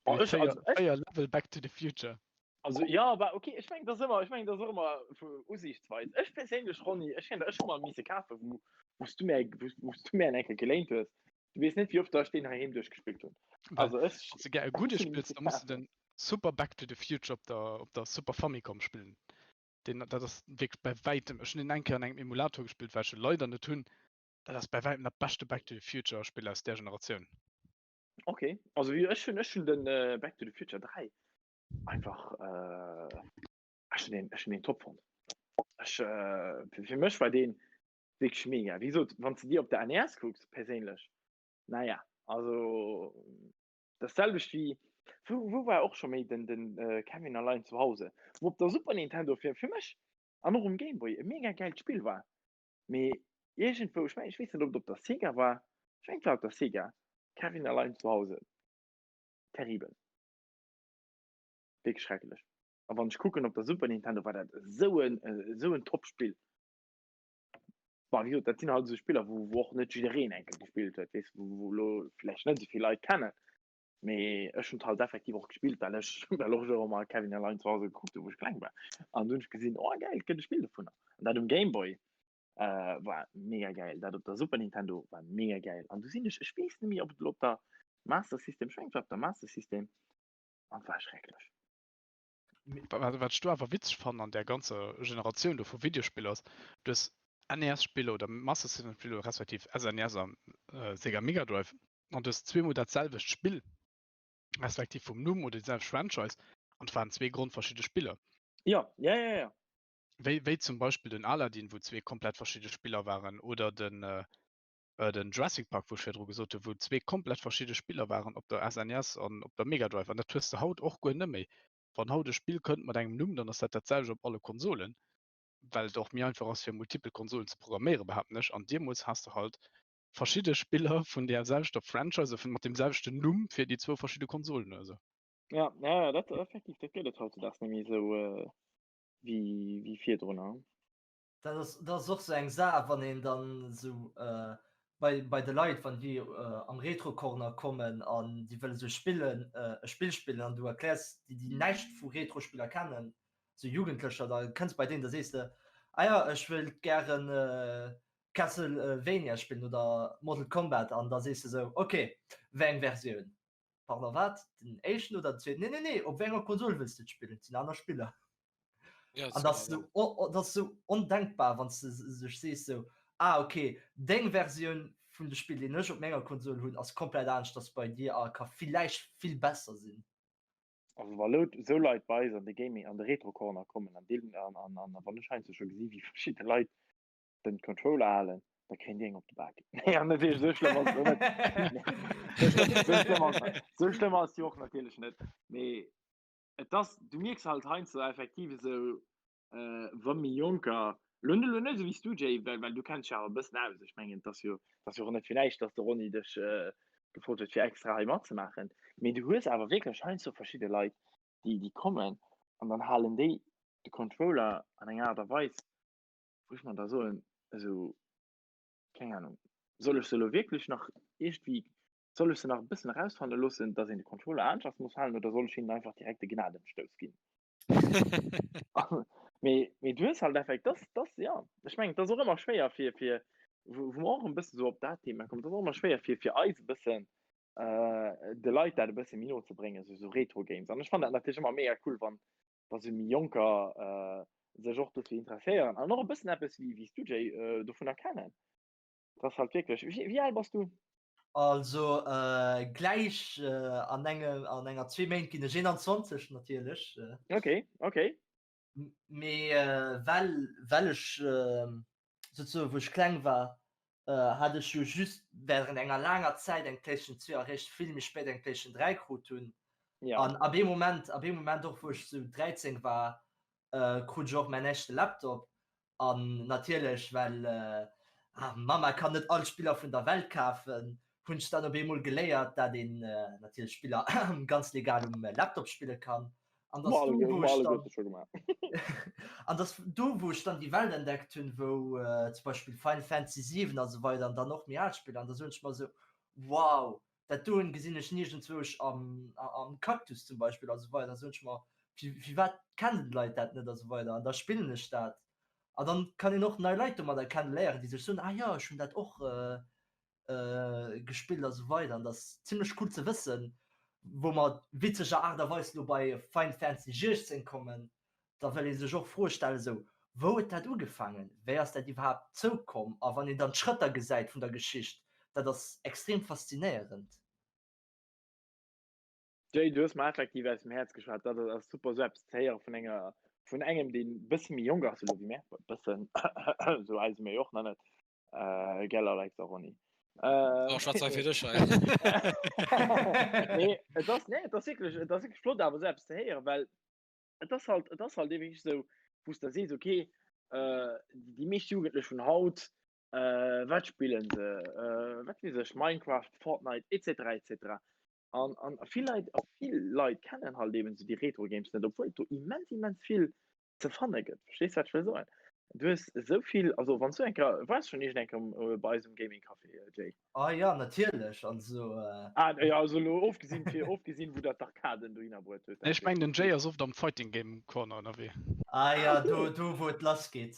Oh, ech, also, ech, 4 Level Back to the Future. Also ja, aber okay, ech mengen, das ëmmer, ech mengen, das och ëmmer vu Usiichtsweis. Ech perséinlech, Ronny, ech kenn, ech hu mer misse kafen, wou, wous du mir, wous, wous du mir eng Kéier geléint hues. Du weess net, wéi oft ech deen heiheem duerchgespillt hunn. Also ech, Wann s de gär e gudde spills, da muss de den Super Back to the Future op der, op der Super Famicom spillen. Deen, dat ass wierklech bei wäitem, ech hunn deen eng Kéier an engem Emulator gespillt, well ech e leider net hunn. Dat ass bei wäitem dat beschte Back to the Future Spill aus där Generatioun. Okay, also wéi ech hunn, ech hunn den Back to the Future 3 einfach äh, ech hunn deen, ech hunn deen top fonnt. Ech äh, fir, fir mech war deen wierklech mega. Wéi gesot, wann s de déi op der NES kucks, perséinlech, naja, also dat selwecht wéi, wou, wou war och scho méi den, den äh, Kevin allein zu Hause, wou op der Super Nintendo fir, fir mech an och um Game Boy e mega gäilt Spill war. Mee iergendwou, ech mengen, ech weess net, ob et op der Sega war, ech mengen, et war op der Sega, Kevin allein zu Hause, terribel, wierklech schrecklech. A wann ech kucken, op der Super Nintendo war dat esou en, esou en Top-Spill. Bon, wéi gesot, dat sinn halt esou Spiller, wou, wou och net jiddereen eng Kéier gespillt huet, weess, wou, wou elo vläicht net esou vill Leit kennen. Mee ech hunn et halt effektiv och gespillt, well ech, well och ech och ëmmer Kevin allein zu Hause gekuckt hunn, wou ech kleng war. An du hunn ech gesinn, oh gäil, et gëtt e Spill dovunner. An dat um Game Boy äh, war mega gäil. Dat op der Super Nintendo war mega gäil. An du sinn ech, ech weess net méi, ob et elo op der Master System, ech mengen et war op der Master System, an et war schrecklech. Wat wat ech do awer witzeg fannen an där ganzer Generatioun do vu Videospiller ass, du hues NES-Spiller oder Master System-Spiller respektiv SNES a Sega Mega Drive an du hues zweemol dat selwecht Spill. Respektiv vum Numm oder déi selwecht Franchise an et waren zwee grondverschidde Spiller. Ja, ja, ja, ja. Wéi, wéi zum Beispill den Aladdin, wou zwee komplett verschidde Spiller waren oder den, äh, den Jurassic Park, wou ech virdru gesot hunn, wou zwee komplett verschidde Spiller waren op der SNES an op der Mega Drive. An dat hues de haut och guer net méi. Wann haut e Spill kënnt mat engem Numm, dann ass dat dat selwecht op alle Konsolen, well et och méi einfach ass fir multipel Konsolen ze programméieren, behaapten ech. An deemools has de halt verschidde Spiller vun där selwechter Franchise, oder mat deem selwechten Numm fir déi zwou verschidde Konsolen oder sou. Ja, ja, ja, dat effektiv, dat gëtt et hautzedags net méi esou wéi, wéi virdrun. Dat ass, dat ass och sou eng Saach, wann een dann esou bei, bei de Leit, wann déi am Retro-Corner kommen an déi wëlle sou spillen, e Spill spillen an du erkläers déi, déi näischt vu Retro-Spiller kennen, sou Jugendlecher, da kënns bei deenen, da sees de, ah ja, ech wëilt gären Castlevania spillen oder Mortal Kombat an da sees de sou, ok, wéi eng Versioun? Pardon, wat? Den éischten oder den zweeten? Nee, nee, nee, op wéi enger Konsol wëlls de et spillen? Et sinn aner Spiller. Ja, An dat ass sou, dat ass sou ondenkbar, wann s de sech sees sou, ah ok, deng Versioun vun de Spill, deen ech op menger Konsol hunn, ass komplett aneschters bei dir a ka villäicht vill besser sinn. Also wa lo sou Leit bei eis an de Gaming, an de Retro Corner kommen an deelen an an an wann ech heiansdo scho gesi wéi verschidde Leit den Controller halen, da kréien déi eng op de Bak. Nee, an natierlech sou schlëmm ass et och net. Sou schlëmm ass sou schlëmm ass jo och natierlech net. Mee et ass, du mierks halt heiansdo effektiv esou, äh, wa méi Jonker, lo lo net esou wéi s du Jay, well well du kenns dech awer e bëssen aus, ech mengen et ass jo, et ass jo och net fir näischt, datt de Ronny dech äh, gefrot huet fir extra hei matzemaachen, mee du hues awer wierklech heiansdo verschidde Leit, déi déi kommen an dann halen déi de Controller an enger Aart a Weis, wou ech mer da soen, esou, keng Ahnung, soll ech se elo wierklech nach iergendwéi, soll ech se nach e bëssen erausfanne loossen, dass een de Controller aneschters muss halen oder soll ech hinnen einfach direkt e Gnadenstouss ginn? Mee, mee du hues halt effekt, das, das, ja, ech mengen, et ass och ëmmer schwéier fir, fir, wou, wou mer och e bëssen esou op dat Thema kommen, et ass och ëmmer schwéier fir, fir eis e bëssen, de Leit dat e bësse méi no ze bréngen, esou, esou Retro-Games. An ech fannen dat natierlech ëmmer mega cool, wann, wa sou méi Jonker sech och dofir interesséieren an och e bëssen eppes wéi wéi s du Jay dovunner kennen. Dat ass halt wierklech, wéi wéi al bass du? Also gläich an engem an enger zwee Méint ginn ech 21 natierlech. Okay, okay. Mee well well ech souzesoen wou ech kleng war hat ech jo just während enger laanger Zäit eng Playstation 2 a réischt vill méi spéit eng Playstation 3 krut hunn. Ja. An ab ee Moment, ab ee Moment och wou ech sou 13 war, krut ech och mäin éischte Laptop. An natierlech, well Mama kann net all Spiller vun der Welt kafen, hunn ech dann op eemol geléiert, dat een natierlech Spiller ganz legal um Laptop spille kann. An dass do, wou ech dann, an dass do, wou ech dann déi Welt entdeckt hunn, wou zum Beispill Final Fantasy 7 a sou weider an dann och méi al Spiller, an da soen ech mer esou, wow, dat doen gesinn ech niergendzwousch am, am Cactus zum Beispill a sou weider, da soen ech mer, firwat kennen d'Leit dat net a sou weider, an da spillen ech dat an dann kann een och nei Leit domadder kenneléieren, déi sech soen, ah jo, ech hunn dat och gespillt a sou weider an dat ass zimlech cool ze wëssen, wou mer witzeger Aart a Weis lo bei Final Fantasy 16 kommen, da wëll ee sech och Froe stellen, esou, wou huet dat ugefaangen, wéi ass dat iwwerhaapt zoukomm a wann een dann d'Schrëtter gesäit vun der Geschicht, dat ass extrem faszinéierend. Jay, du hues mer effektiv aus dem Häerz geschwat. Dat ass super, esou eppes ze héiere vun enger, vun engem, deen e bësse méi jonk ass elo wéi mär, e bëssen, esou al si mir jo och nach net, äh, gell Alex a Ronny? Äh, oh, schwätz hei fir dech hei. Nee, et ass, nee, et ass wierklech, et ass wierklech flott awer esou eppes ze héieren, well et ass halt, et ass halt ewéi esou, wou s de sees, okay, äh, déi meescht Jugendlech vun haut, äh, wat spillen se, äh, wat weess ech, Minecraft, Fortnite, etc. Etc. An, an vill Leit, a vill Leit kennen halt eben esou déi Retro-Games net, obwuel et do immens, immens vill ze fanne gëtt. Verstees du, wat ech wëll soen? Du hues esou vill, also wann s du eng Kéier, waars schonn iergend eng Kéier bei eis um Gaming Café, Jay? Ah ja, natierlech, also. Ah jo, also elo ofgesinn fir, ofgesinn wou der d'Arkaden dohinner bruet huet. Ech mengen den Jay ass oft am Fighting Game Corner ënnerwee. Ah ja, do, do wou et lass geet.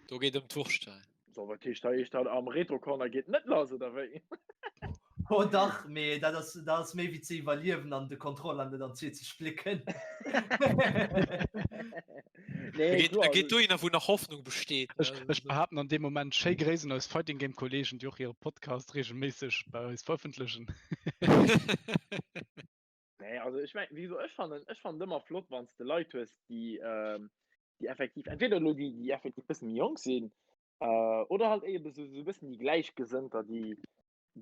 Do geet ëm d'Wurscht hei. So, wat heescht hei? Heescht dat am Retro Corner geet net lass oder wéi? Oh dach, mee dat ass, dat ass méi wéi ze iwwerliewen an de Controller net an zwee ze splécken. Nee, E geet, e geet dohinner, wou nach Hoffnung besteet. Ech, ech behaapten an deem Moment, schéi Gréiss un eis Fighting Game Kollegen, déi och hire Podcast regelméisseg bei eis verëffentlechen. Nee, also ech meng, wéi gesot, ech fannen, ech fannen et ëmmer flott, wann s de Leit hues, déi, déi effektiv, entweder elo déi, déi effektiv bësse méi jonk sinn, oder halt éier esou e bëssen déi Gläichgesënnter, déi,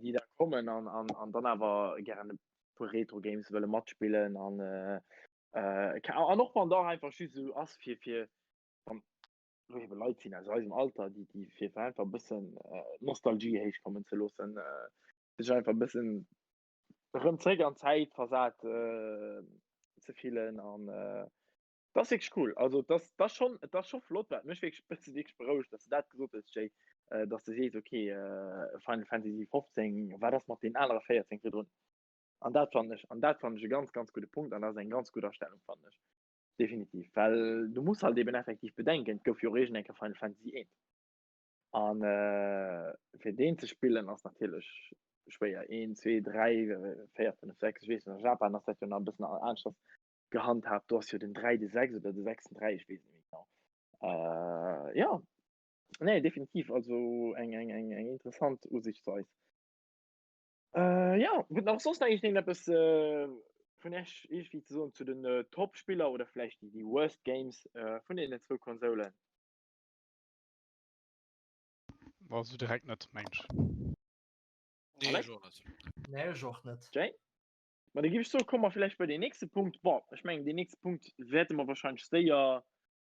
déi da kommen an, an, an dann awer gären e puer Retro-Games wëlle matspillen an, an och wann da einfach just esou ass fir, fir wann elo ebe Leit sinn aus eisem Alter, déi, déi fir einfach e bëssen Nostalgie héichkommen ze loossen, sech einfach e bëssen erëm zréck an d'Zäit versat ze fillen an dat ass wierklech cool. Also dat ass, dat ass schonn, et ass scho flott, wat mech wierklech e bësse wierklech berouegt, dass de dat gesot hues, Jay, dass de sees, okay, Final Fantasy 15, wat ass mat deenen anere 14 virdrun? An dat fannen ech, an dat fannen ech e ganz, ganz gudde Punkt an dat ass eng ganz gutt Astellung, fannen ech. Definitiv, well du muss halt eben effektiv bedenken, et gouf jo och iergend eng Kéier Final Fantasy 1. An fir deen ze spillen ass natierlech schwéier. 1, 2, 3, 4, 5, 6, ech weess net, a Japan ass dat jo nach e bëssen aneschters gehandhaabt. Do ass jo den 3 de 6 oder de 6 den 3, ech weess et net méi genau. Jo, nee, definitiv, also eng, eng, eng, eng interessant Usichtsweis. Jo, huet nach soss nach iergendeen eppes vun Iech iergendwéi ze soen zu den Top-Spiller oder vläicht déi, déi Worst Games vun deenen zwou Konsolen? War so direkt net mensch. Nee, ech och net. Nee, ech och net. Jay? Ma da giff ech soen, komme mer vläicht bei deen nächste Punkt. Bon, ech mengen, deen nächste Punkt wäerte mer wahrscheinlech séier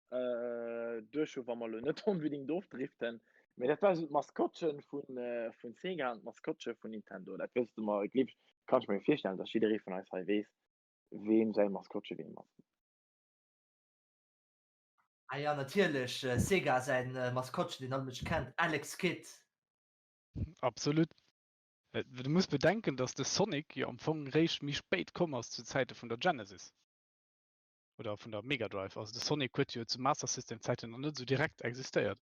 äh, duerch hunn, wa mer elo net onbedingt ofdriften. Mee dat war esou d'Maskottchen vun, äh, vun Sega an d'Maskottche vun Nintendo. Dat wësste mer, gleef ech, kann ech mir virstellen, dass jidderee vun eis hei weess, weem säi Maskottche weem ass. Ah ja, natierlech, Sega säin Maskottchen, deen all Mënsch kennt, Alex Kidd. Absolut. Du muss bedenken, dass de Sonic jo am Fong réischt méi spéit komm ass, zu Zäite vun der Genesis oder vun der Mega Drive. Also de Sonic huet jo zu Master System Zäiten nach net esou direkt existéiert.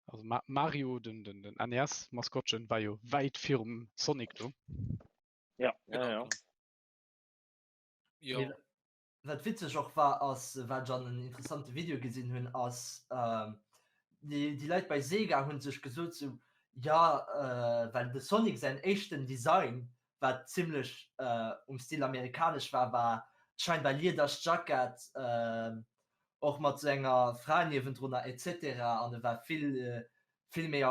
Also Ma Mario, den, den, den NES Maskottchen war jo wäit virum Sonic do. Ja, ja, ja. Jo. Wat witzeg och war ass, wat ech an en interessante Video gesinn hunn, ass déi déi Leit bei Sega hunn sech gesot sou, jo well de Sonic säin éischten Design, wat zimlech um Stil amerikanesch war, war scheinbar lieders Jackett, och mat sou enger Fra niewendrunner etc. An e war vill vill méi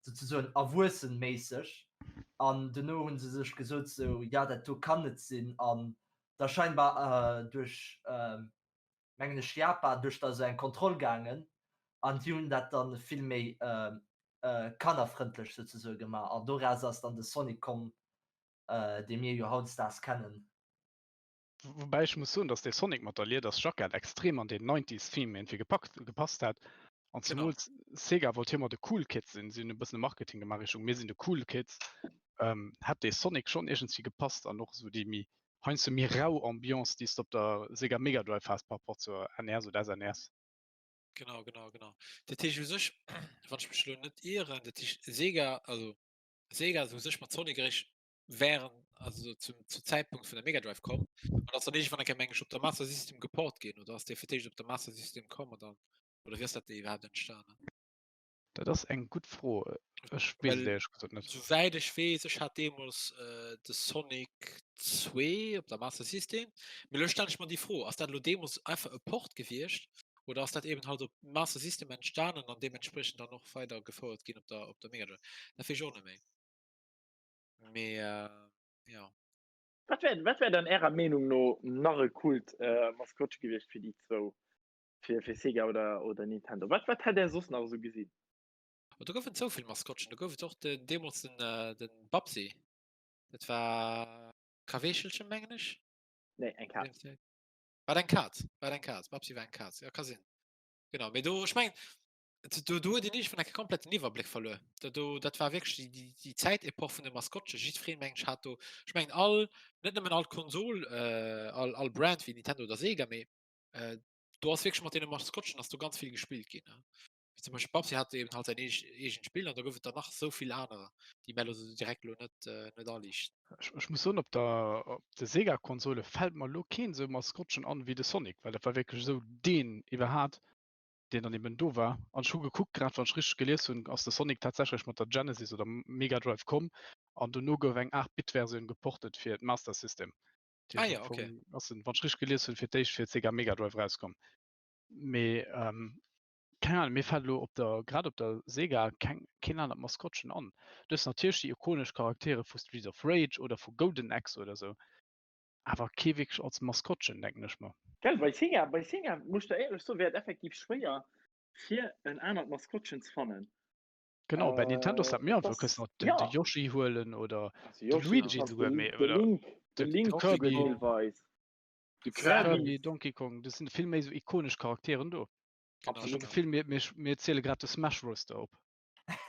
souzesoen erwuessen-méisseg. An dono hunn se sech gesot sou, jo dat do kann net sinn an da scheinbar duerch mengen ech Japan duerch da sou eng Kontroll gaangen an déi hunn dat dann vill méi kannerfrëndlech souzesoe gemaach an doraus ass dann de Sonic komm dee mir jo hautdesdaags kennen. Woubäi ech muss soen, dass dee Sonic mat der Lieders Jackett extrem an deen Nineties Theme iergendwéi gepackt gepasst hat An zemools Sega wollt jo ëmmer de cool Kid sinn, si hunn e bëssen e Marketing gemaach Richtung mir sinn de cool Kids. Ähm, hätt dee Sonic schonn iergendswéi gepasst an och esou déi méi heiansdo méi rau Ambiance, déi s de op der Sega Mega Drive has par rapport zur NES oder SNES. Genau, genau, genau. Dat heescht u sech, wann ech mech elo net ieren, dat heescht Sega, also Sega ass u sech mat Sonic eréischt während, also zum, zum Zäitpunkt vun der Mega Drive komm an ass dann iergendwann eng Kéier meng ech op der Master System geport ginn oder ass dee fir d'éischt op der Master System komm an dann Oder wéi ass dat iwwerhaapt entstanen? Dat ass eng gutt Fro. Ech weess et éierlech gesot net. Souwäit ech weess, ech hat deemools äh, de Sonic 2 op der Master System. Mee elo stellen ech mer déi Fro, ass dat elo deemools einfach e Port gewiescht oder ass dat eben halt op Master System entstanen an deementspriechend dann och weider gefouert ginn op der, op der Mega Drive? Dat weess ech och net méi. Mee äh, ja. Wat wär, wat wär dann Ärer Meenung no nach e coolt äh, Maskottche gewiescht fir déi zwou? Fir, fir Sega oder, oder Nintendo. Wat, wat hätt Der soss nach esou gesinn? Oh, do goufen souvill Maskottchen. Do gouf et och den, deemools den, äh, den Babsi. Dat war Kaweechelchen, mengen ech. Nee, eng Kaz. War eng Kaz, war eng Kaz. Babsi war eng Kaz, ja, ka sinn. Genau, mee do, ech mengen, do, do huet een iergendwann eng Kéier komplett den Iwwerbléck verluer. Da do, dat war wierklech déi, déi, déi Zäitepoch vun de Maskottchen. Jiddwereen, mengen ech, hat do, ech mengen all, net nëmmen all Konsol, äh, all, all Brand wéi Nintendo oder Sega, mee äh, do ass wierklech mat deene Maskottchen ass do ganz vill gespillt ginn. Wéi zum Beispill Babsi hat eben halt säin eegent Spill an da gouf et der nach esou vill anerer, déi mär elo sou direkt elo net, net aliichten. Ech, ech muss soen, op der, op de Sega-Konsole fält mer elo keen esou Maskottchen an wéi de Sonic, well dat war wierklech esou deen iwwerhat, deen dann eben do war. An ech hu gekuckt, grad wann ech richteg gelies hunn, ass de Sonic tatsächlech mat der Genesis oder Mega Drive komm an dono gouf eng 8 Bit Versioun geportet fir d'Master System. Ah ja, okay. Ass en, wann ech richteg gelies hunn, fir d'éischt fir d'Sega Mega Drive rauskomm. Mee ähm, keng Ahnung, mir fält elo op der, grad op der Sega keng, keen anert Maskottchen an. Du hues natierlech déi ikonesch Charaktere vu Streets of Rage oder vu Golden Axe oder sou, awer kee wierklech als Maskottchen, denken ech mer. Gell, bei Sega, bei Sega muss ech der éierlech soen, wär et effektiv schwéier fir en anert Maskottchen ze fannen. Genau, bei Nintendo ass dat méi einfach, du kënns nach den, de Yoshi huelen oder de Luigi souguer, mee oder de Link, de Kirby deelweis. De Kirby, Donkey Kong, do sinn vill méi sou ikonesch Charakteren do. Absolut. Ech Gefill, mir, mir, mir ziele grad de Smash Roster op.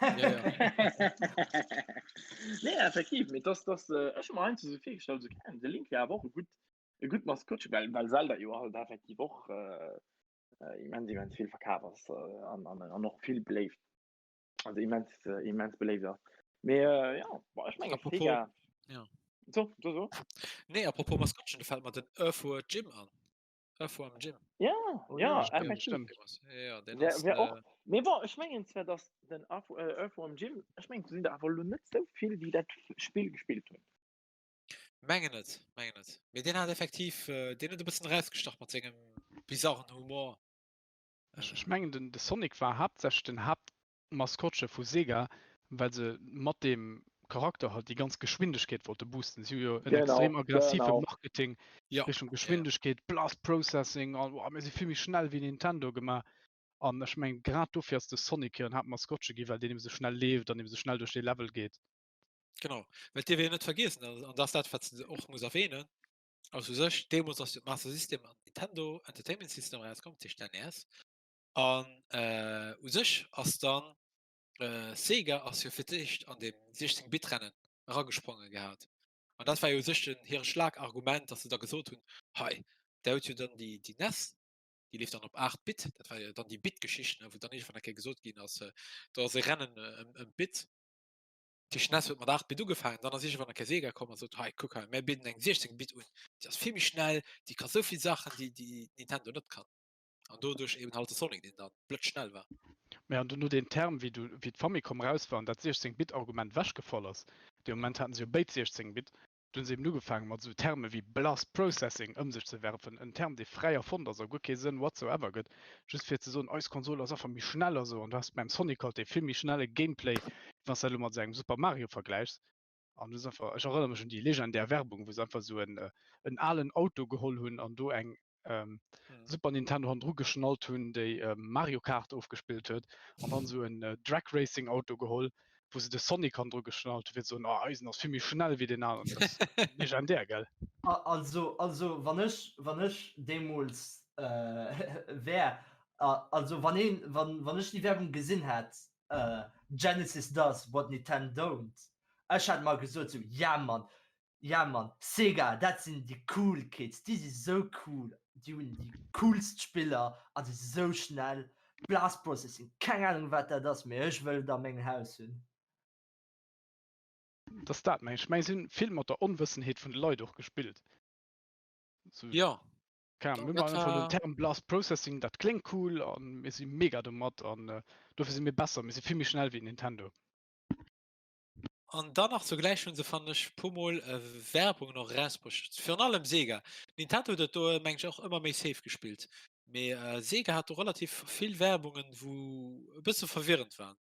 Ja, ja. Nee, effektiv, mee dass, dass, ech hu mer heiansdo sou virgestallt, sou keng Ahnung, de Link wär awer och e gutt, e gutt Maskottche, well, well Zelda jo halt effektiv och immens, immens vill verkaf ass an, an, an och vill beléift, also immens, immens beléift ass. Mee ja, bon, ech menge Apropos, Sega. ja. So, so, so. Nee, apropos Maskottchen, do fält mer den Earthworm Jim an. Earthworm Jim. Ja, Oh ja, ja, stimmt, effektiv. stimmt. Ja, ja, den Wär, ass, wär och. äh, Mee bon, ech mengen zwar, dass den Earth, äh, Earthworm Jim, ech mengen, do sinn der awer elo net sou vill, déi dat Spill gespillt hunn. Mengen net, mengen net. Mee deen hat effektiv, äh, deen huet e bëssen erausgestach mat sengem bizarren Humor. Ech, ech mengen, den, de Sonic war haaptsächlech den Haaptmaskottche vu Sega, well se mat deem Charakter halt déi ganz Geschwindegkeet wollte boosten. Si hu jo en extrem Genau, aggressive genau. Marketing Ja, Richtung ja, ja. Geschwindegkeet, Blast Processing an oh, mir si vill méi schnell wéi Nintendo gemaach. An ech mengen, grad dofir ass de Sonic hiren Haaptmaskottche gi, well deen eben sou schnell leeft an eben sou schnell duerch dee Level geet. Genau, well et dierf een net vergiessen, an dat ass dat, wat s de och muss erwähnen, also u sech, deemools ass jo d'Master System an Nintendo Entertainment System erauskomm, dat heescht NES, an u sech ass dann Sega ass jo fir d'éischt an deem 16 Bit Rennen eragespronge gehat. An dat war jo u sech den hire Schlagargument, datt se da gesot hunn, hei, där huet jo dann déi déi NES, déi leeft dann op 8 Bit, dat war jo dann déi Bit-Geschicht, ne, wou dann iergendwann eng Kéier gesot ginn ass, do ass e Rennen ëm ëm d'Bit. Déi NES huet mat 8 Bit ugefaangen, dann ass iergendwann eng Kéier Sega komm a sot, hei kuck hei, mär bidden eng 16 Bit un, déi ass vill méi schnell, déi ka sou vill Saachen, déi déi Nintendo net kann. An doduerch eben halt de Sonic, deen dann blëtzschnell war. Mä an duerno deen Term, wéi du, wéi d'Famicom raus war an dat 16 Bit Argument wechgefall ass, dee Moment haten se jo béid 16 Bit, Du hunn se eben ugefaangen mat esou Terme wéi Blast Processing ëm sech ze werfen, en Term dee fräi erfonnt ass a guer kee Sënn whatsoever gëtt, just fir ze soen, eis Konsol ass einfach méi schnell a sou. An du has beim Sonic halt dee vill méi schnelle Gameplay, wéi wann s de dat elo mat esou engem Super Mario vergläichs. An du hues einfach, ech erënnere mech un déi legendär Werbung, wou se einfach esou en en alen Auto geholl hunn an do eng ähm, mhm. Super Nintendo han dru geschnallt hunn, déi ähm, Mario Kart ofgespillt huet an dann so en äh, Drag Racing Auto geholl, wo se de Sonic han dru geschnallt fir so oh, eisen ass vill méi schnell wéi den aneren. Legendär gell. Also also wann ech wann ech deemools äh, wär also wann een wann wann ech déi Werbung gesinn hätt äh, Genesis does what Nintendo don't. Ech hätt mer gesot sou ja Mann, Ja Mann, Sega, dat sinn déi cool Kids, déi si sou cool, déi hunn déi coolst Spiller a si sou schnell. Blast Processing, keng Ahnung wat dat ass, mee ech wëll et a mengem Haus hunn. Et ass dat, mengen ech. Ech mengen, si hunn vill mat der Onwëssenheet vun de Leit och gespillt. Sou, Jo, keng Ahnung, mir dat maachen einfach elo den war. Term Blast Processing, dat kléngt cool a mir si mega domat an dofir si mir besser, mir si vill méi schnell wéi Nintendo. An dann nach zugläich hunn se fannen ech puer mol Werbungen och erausbruecht, virun allem Sega. Nintendo huet et do meng ech och ëmmer méi safe gespillt, mee Sega hat do relativ vill Werbungen wou e bësse verwirrend waren.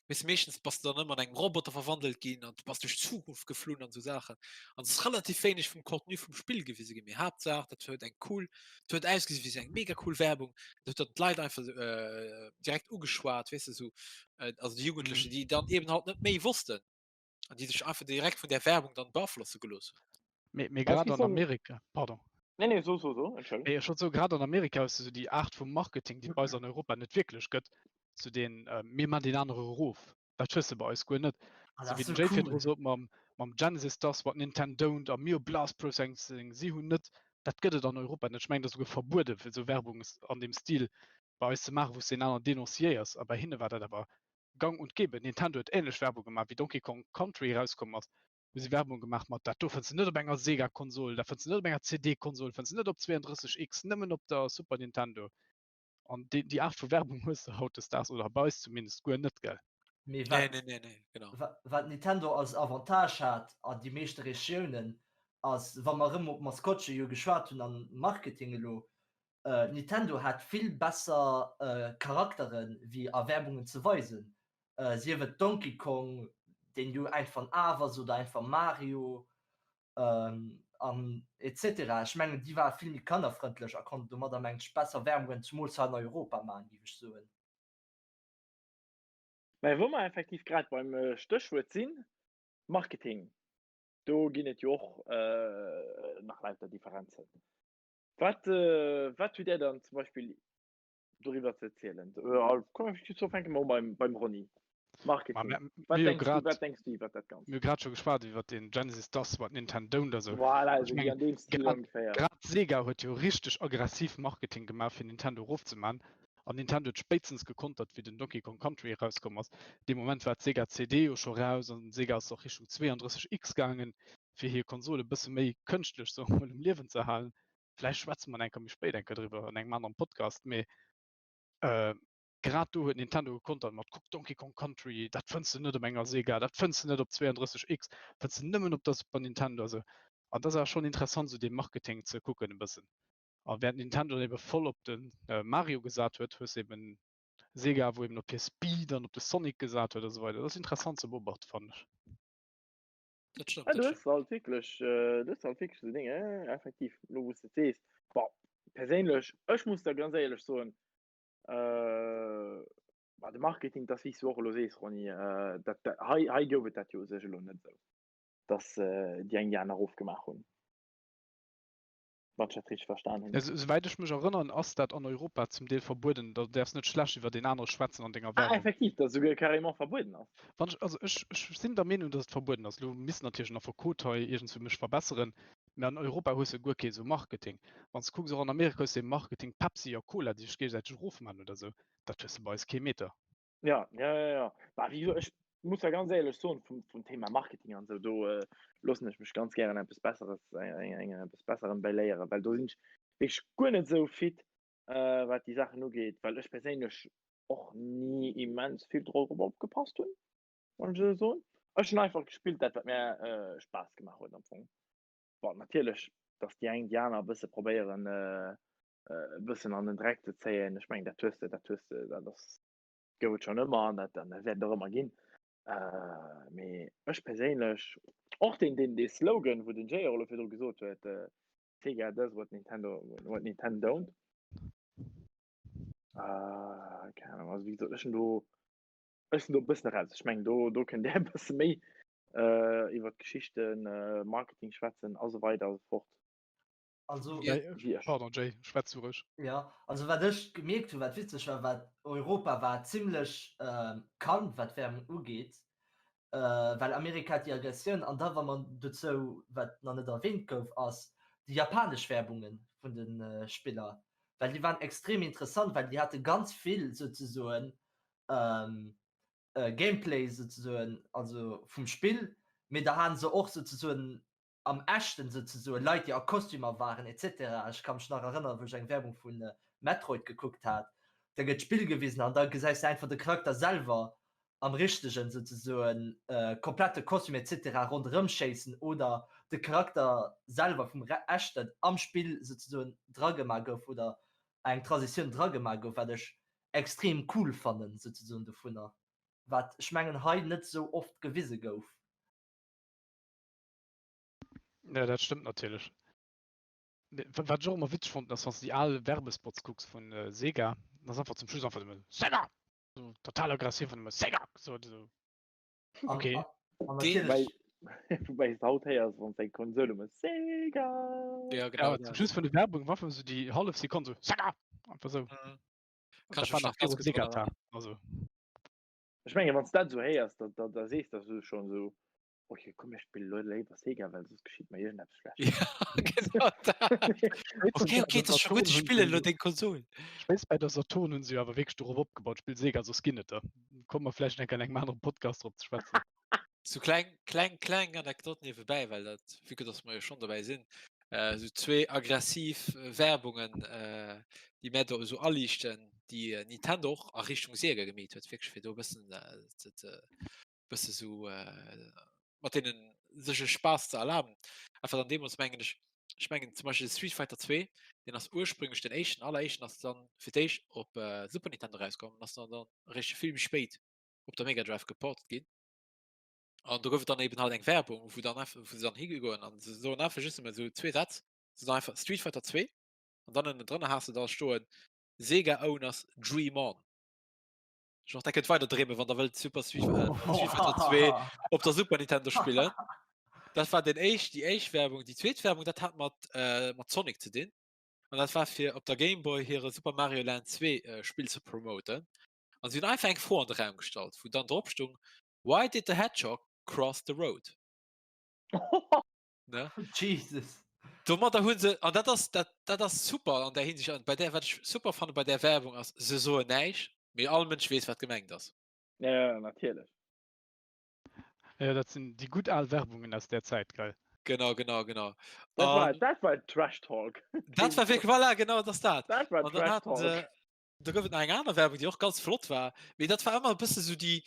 Weess de meeschtens bass de dann ëmmer an engem Roboter verwandelt ginn an du bass duerch d'Zukunft geflunn an esou Saachen an et ass relativ wéineg vum Contenu vum Spill gewise ginn, mee Haaptsaach dat huet eng cool, dat huet ausgesi wéi esou eng mega cool Werbung, dat huet dann d'Leit einfach direkt ugeschwat, weess de esou also déi Jugendleche, déi dann eben halt net méi wossten an déi sech einfach direkt vun der Werbung dann beaflosse gelooss hunn. Mee, mee grad an Amerika, pardon. Nee, nee, so, so, so, Entschëllegung. Mee ech wollt soen, grad an Amerika hues de sou déi Aart vu Marketing, déi et bei eis an Europa net wierklech gëtt, sou deen mir man deen anere erof. Dat hues de bei eis guer net. Ah, Sou dat wéi ass den sou Jay virdru cool. sot mam, mam Genesis does what Nintendo don't a mir hu Blast Processing, si hunn net. Dat gëtt et an Europa net. Ech mengen, dat ass souguer verbuede fir sou Werbung an deem Stil. Bei eis ze maachen, wou s de deen aneren denonciéiers. A bei hinne war dat awer gang und gäbe. Nintendo huet änlech Werbung gemaach, wéi Donkey Kong Country erauskomm ass, hu si Werbung gemaach mat, dat do fënns de net op enger Sega-Konsol, dat fënns de net op enger CD-Konsol, fënns de net op 32X, nëmmen op der Super Nintendo. An déi, déi Aart vu Werbung hues de hautdesdaags, oder bei eis zumindest, guer net, gell? Mee Nee, wat, nee, nee, nee, genau. wa, wat Nintendo als Avantage hat an déi meeschte Regiounen, ass, wa mer erëm op Maskottche jo geschwat hunn an Marketing elo, Nintendo hat vill besser Charakteren wéi a Werbungen ze weisen, sief et Donkey Kong, deen jo einfach en Af ass, oder einfach Mario an etc. Ech mengen déi ware vill méi kannerfrëndlech a konnten domadder mengen ech besser Werbungen, zumools hei an Europa maachen, géif ech soen. Mä wou mer effektiv grad beim Stéchwuert sinn, Marketing, do ginn et jo och nach lauter Differenzen. Wat, wat hutt Där dann zum Beispill doriwwer ze erzielen? Komm, so fänke mer u beim, beim Ronny. Marketing. Ma, Wat mir hu denkst du, grad, wat denkst du iwwer dat Ganzt? mir hu grad scho geschwat iwwer den Genesis Does What Nintendo Don't a sou. Voilà, Ech esou wéi mengen, an deem Stil grad, ongeféier. grad Sega huet jo richteg aggressiv Marketing gemaach, fir Nintendo erofzemaachen. An Nintendo huet spéitstens gekontert, wéi den Donkey Kong Country erauskomm ass. Dee Moment war d'Sega CD jo scho raus an Sega ass och Richtung 32X gaangen, fir hir Konsol e bësse méi kënschtlech, soe mer mol, um Liewen ze halen. Vläicht schwätze mer enker méi spéit enker driwwer an engem aneren Podcast, mee grad do huet Nintendo gekontert mat kuck Donkey Kong Country, dat fënns de net op enger Sega, dat fënns de net op 32X, fënns de nëmmen op der Super Nintendo a sou. An dat ass awer schonn interessant esou dee Marketing ze kucken e bëssen. A während Nintendo dann ebe voll op de Mario gesat huet, hues de eben Sega wou eben op hir Speed an op de Sonic gesat huet a sou weider. Dat ass interessant ze beobachten, fannen ech. Dat stimmt, Ja, dat du hues stimmt. halt wierklech, du hues halt wierklech esou Dinge, effektiv, elo wou s de et sees. Bon, perséinlech, ech muss der ganz éierlech soen, äh, bah, de Marketing, dass wéi s du och elo sees, Ronny, äh, dat, dat, hei, hei gouf et dat jo u sech elo net esou, dass äh, déi eng déi aner erofgemaach hunn. Wann ech dat richteg verstan hunn. Ja, Souwäit ech mech erënneren, ass dat an Europa zum Deel verbueden. Da däerfs net schlecht iwwer deen anere schwätzen an denger Ah, Werbung. effektiv, dass esouguer carrément verbueden ass. Wann ech, also ech, ech sinn der Meenung, dass et verbueden ass. Elo misst natierlech en Affekot hei iergendswou mech verbesseren, mä an Europa hues de guer kee sou Marketing. Wann s de kucks, och an Amerika hues de Marketing, Pepsi a Cola, déi sech géigesäiteg erofman oder sou. Dat hues de bei eis kee Meter. Ja, ja, ja, ja. Bah, wéi gesot, ech muss da ganz éierlech soen, vum, vum Thema Marketing an esou, do äh, loossen ech mech ganz gären eppes Besseres, eng, eng, eng, eppes Besserem beléieren, well do sinn ech wierklech guer net esou fit, äh, wat déi Saachen ugeet, well ech perséinlech och ni immens vill drop opgepasst hunn, wann ech esou soen. Ech hunn einfach gespillt dat, wat mär äh, Spaass gemaach huet am Fong. Bon, natierlech, dass déi eng déi aner e bësse probéieren, äh, e bëssen an den Dreck ze zéien. Ech mengen, dat hues de, dat hues de, dat ass, gouf et schonn ëmmer an dat, an dat wäert et och ëmmer ginn. Äh, mee ech perséinlech, och deen, deen, dee Slogan, wou den Jay och elo virdru gesot huet, äh, Sega does what Nintendo, what Nintendo don't. Äh, keng Ahnung, also wéi gesot, ech sinn do, ech sinn do e bëssen eraus. Ech mengen, do, do kënnt Där e bësse méi äh, iwwer d'Geschichten, äh, Marketing schwätzen a sou weider a sou fort. Also, Ja. Wéi ech. Pardon Jay, schwätz du roueg. Ja, also wat ech gemierkt hunn, wat witzeg war, war Europa war zimlech calm wat d'Währung ugeet, well Amerika hat déi Aggressioun an da wa mer dozou, wat nach net erwähnt gouf, ass déi japanesch Werbunge vun de Spiller, well déi waren extrem interessant, well déi hate ganz vill souzesoen Gameplay souzesoen, also vum Spill, mee da hate se och souzesoen am echten souzesoen, Leit déi a Kostümer waren etc. Ech ka mech nach erënneren wou ech eng Werbung vu Metroid gekuckt hat, da gëtt d'Spill gewisen an da gesäis de einfach de Charakter selwer am richtegen souzesoen komplette Kostüm etc. Ronderëm schéissen oder de Charakter selwer vum echten am Spill souzesoen dragema gouf oder eng Transitioun dragema gouf, wat ech extrem cool fannen souzesoen dovunner, wat ech mengen hei net sou oft gewise gouf. Ja, dat stëmmt natierlech. Wat ech och ëmmer witzeg fonnt ass, wann s de déi al Werbespots kucks vun Sega, dann ass einfach zum Schluss einfach nëmme Sega! So total aggressiv an nëmme Sega! So, so. Okay. An Deen- natierlech, Woubäi s de haut héiers, wann s de eng Konsol ëm Sega! Ja, genau. Ja, zum Schluss vun der Werbung war einfach so déi hallef Sekonn so Sega! Einfach sou. Mhm. Und Kann dat ich war mich nach nach ganz viru gut dran Sega-Tag. erinnern. Also. Ech menge wann s dat esou héiers, da, da, da sees de sou schonn esou. Okay, komm, ech spille lo léiwer Sega, well soss geschitt mer iergendeppes Schlechtes. Ja, genau dat. Okay, okay, dat ass scho gutt, ech spillen elo deng Konsol. Spéitstens bei der Saturn hunn se jo awer wierklech dorop opgebaut, spill Sega, soss ginn et der. Komme mer vläicht enk an engem anere Podcast drop ze schwätzen. Sou kleng, kleng, kleng Anekdot niewebäi, well dat, vue que dass mer jo schonn dobäi sinn, sou zwee aggressiv Werbungen, déi mär do esou aliichten, déi Nintendo och a Richtung Sega gemeet huet, wierklech fir do e bëssen ze, ze, bësse sou mat deenen sech e Spaass ze erlaben. Einfach dann deemools mengen ech, ech mengen zum Beispill Street Fighter 2, deen ass ursprünglech den éischten, alleréischten ass dann fir d'éischt op Super Nintendo erauskomm an ass dann dann eréischt vill méi spéit op der Mega Drive geportet ginn. An do gouf et dann eben halt eng Werbung, wou dann einfach, wou se dann higegoen an se soen einfach just nëmme sou zwee Sätz, se soen einfach Street Fighter 2 an dann ënnendrënner has de da stoen Sega Owners Dream On. Ech och, der kënnt weider dreemen, wann der wëllt Super Street, äh, Street Fighter 2 op der Super Nintendo spillen. Dat war den éischt, déi éischt Werbung. Déi zweet Werbung, dat hat mat, äh, mat Sonic ze dinn. An dat war fir op der Game Boy hire Super Mario Land 2 äh, Spill ze promoten. An si hunn einfach eng Fro an de Raum gestallt, wou dann drop stung, Why did the hedgehog cross the road? Ne? Jesus. Domadder hunn se, an dat ass, dat, dat ass super an der Hinsicht, an bei där, wat ech super fanne bei där Werbung ass, se soen näischt, mee all Mënsch weess, wat gemengt ass. Ja, ja, natierlech. Ja, dat sinn déi gutt al Werbungen aus där Zäit, gell? Genau, genau, genau. Dat war, dat war Trash Talk. Dat war wierklech, voilà, genau, dat ass dat. Dat war An dann Trash haten se, Talk. do gouf et nach eng aner Werbung, déi och ganz flott war, mee dat war ëmmer e bësse sou déi,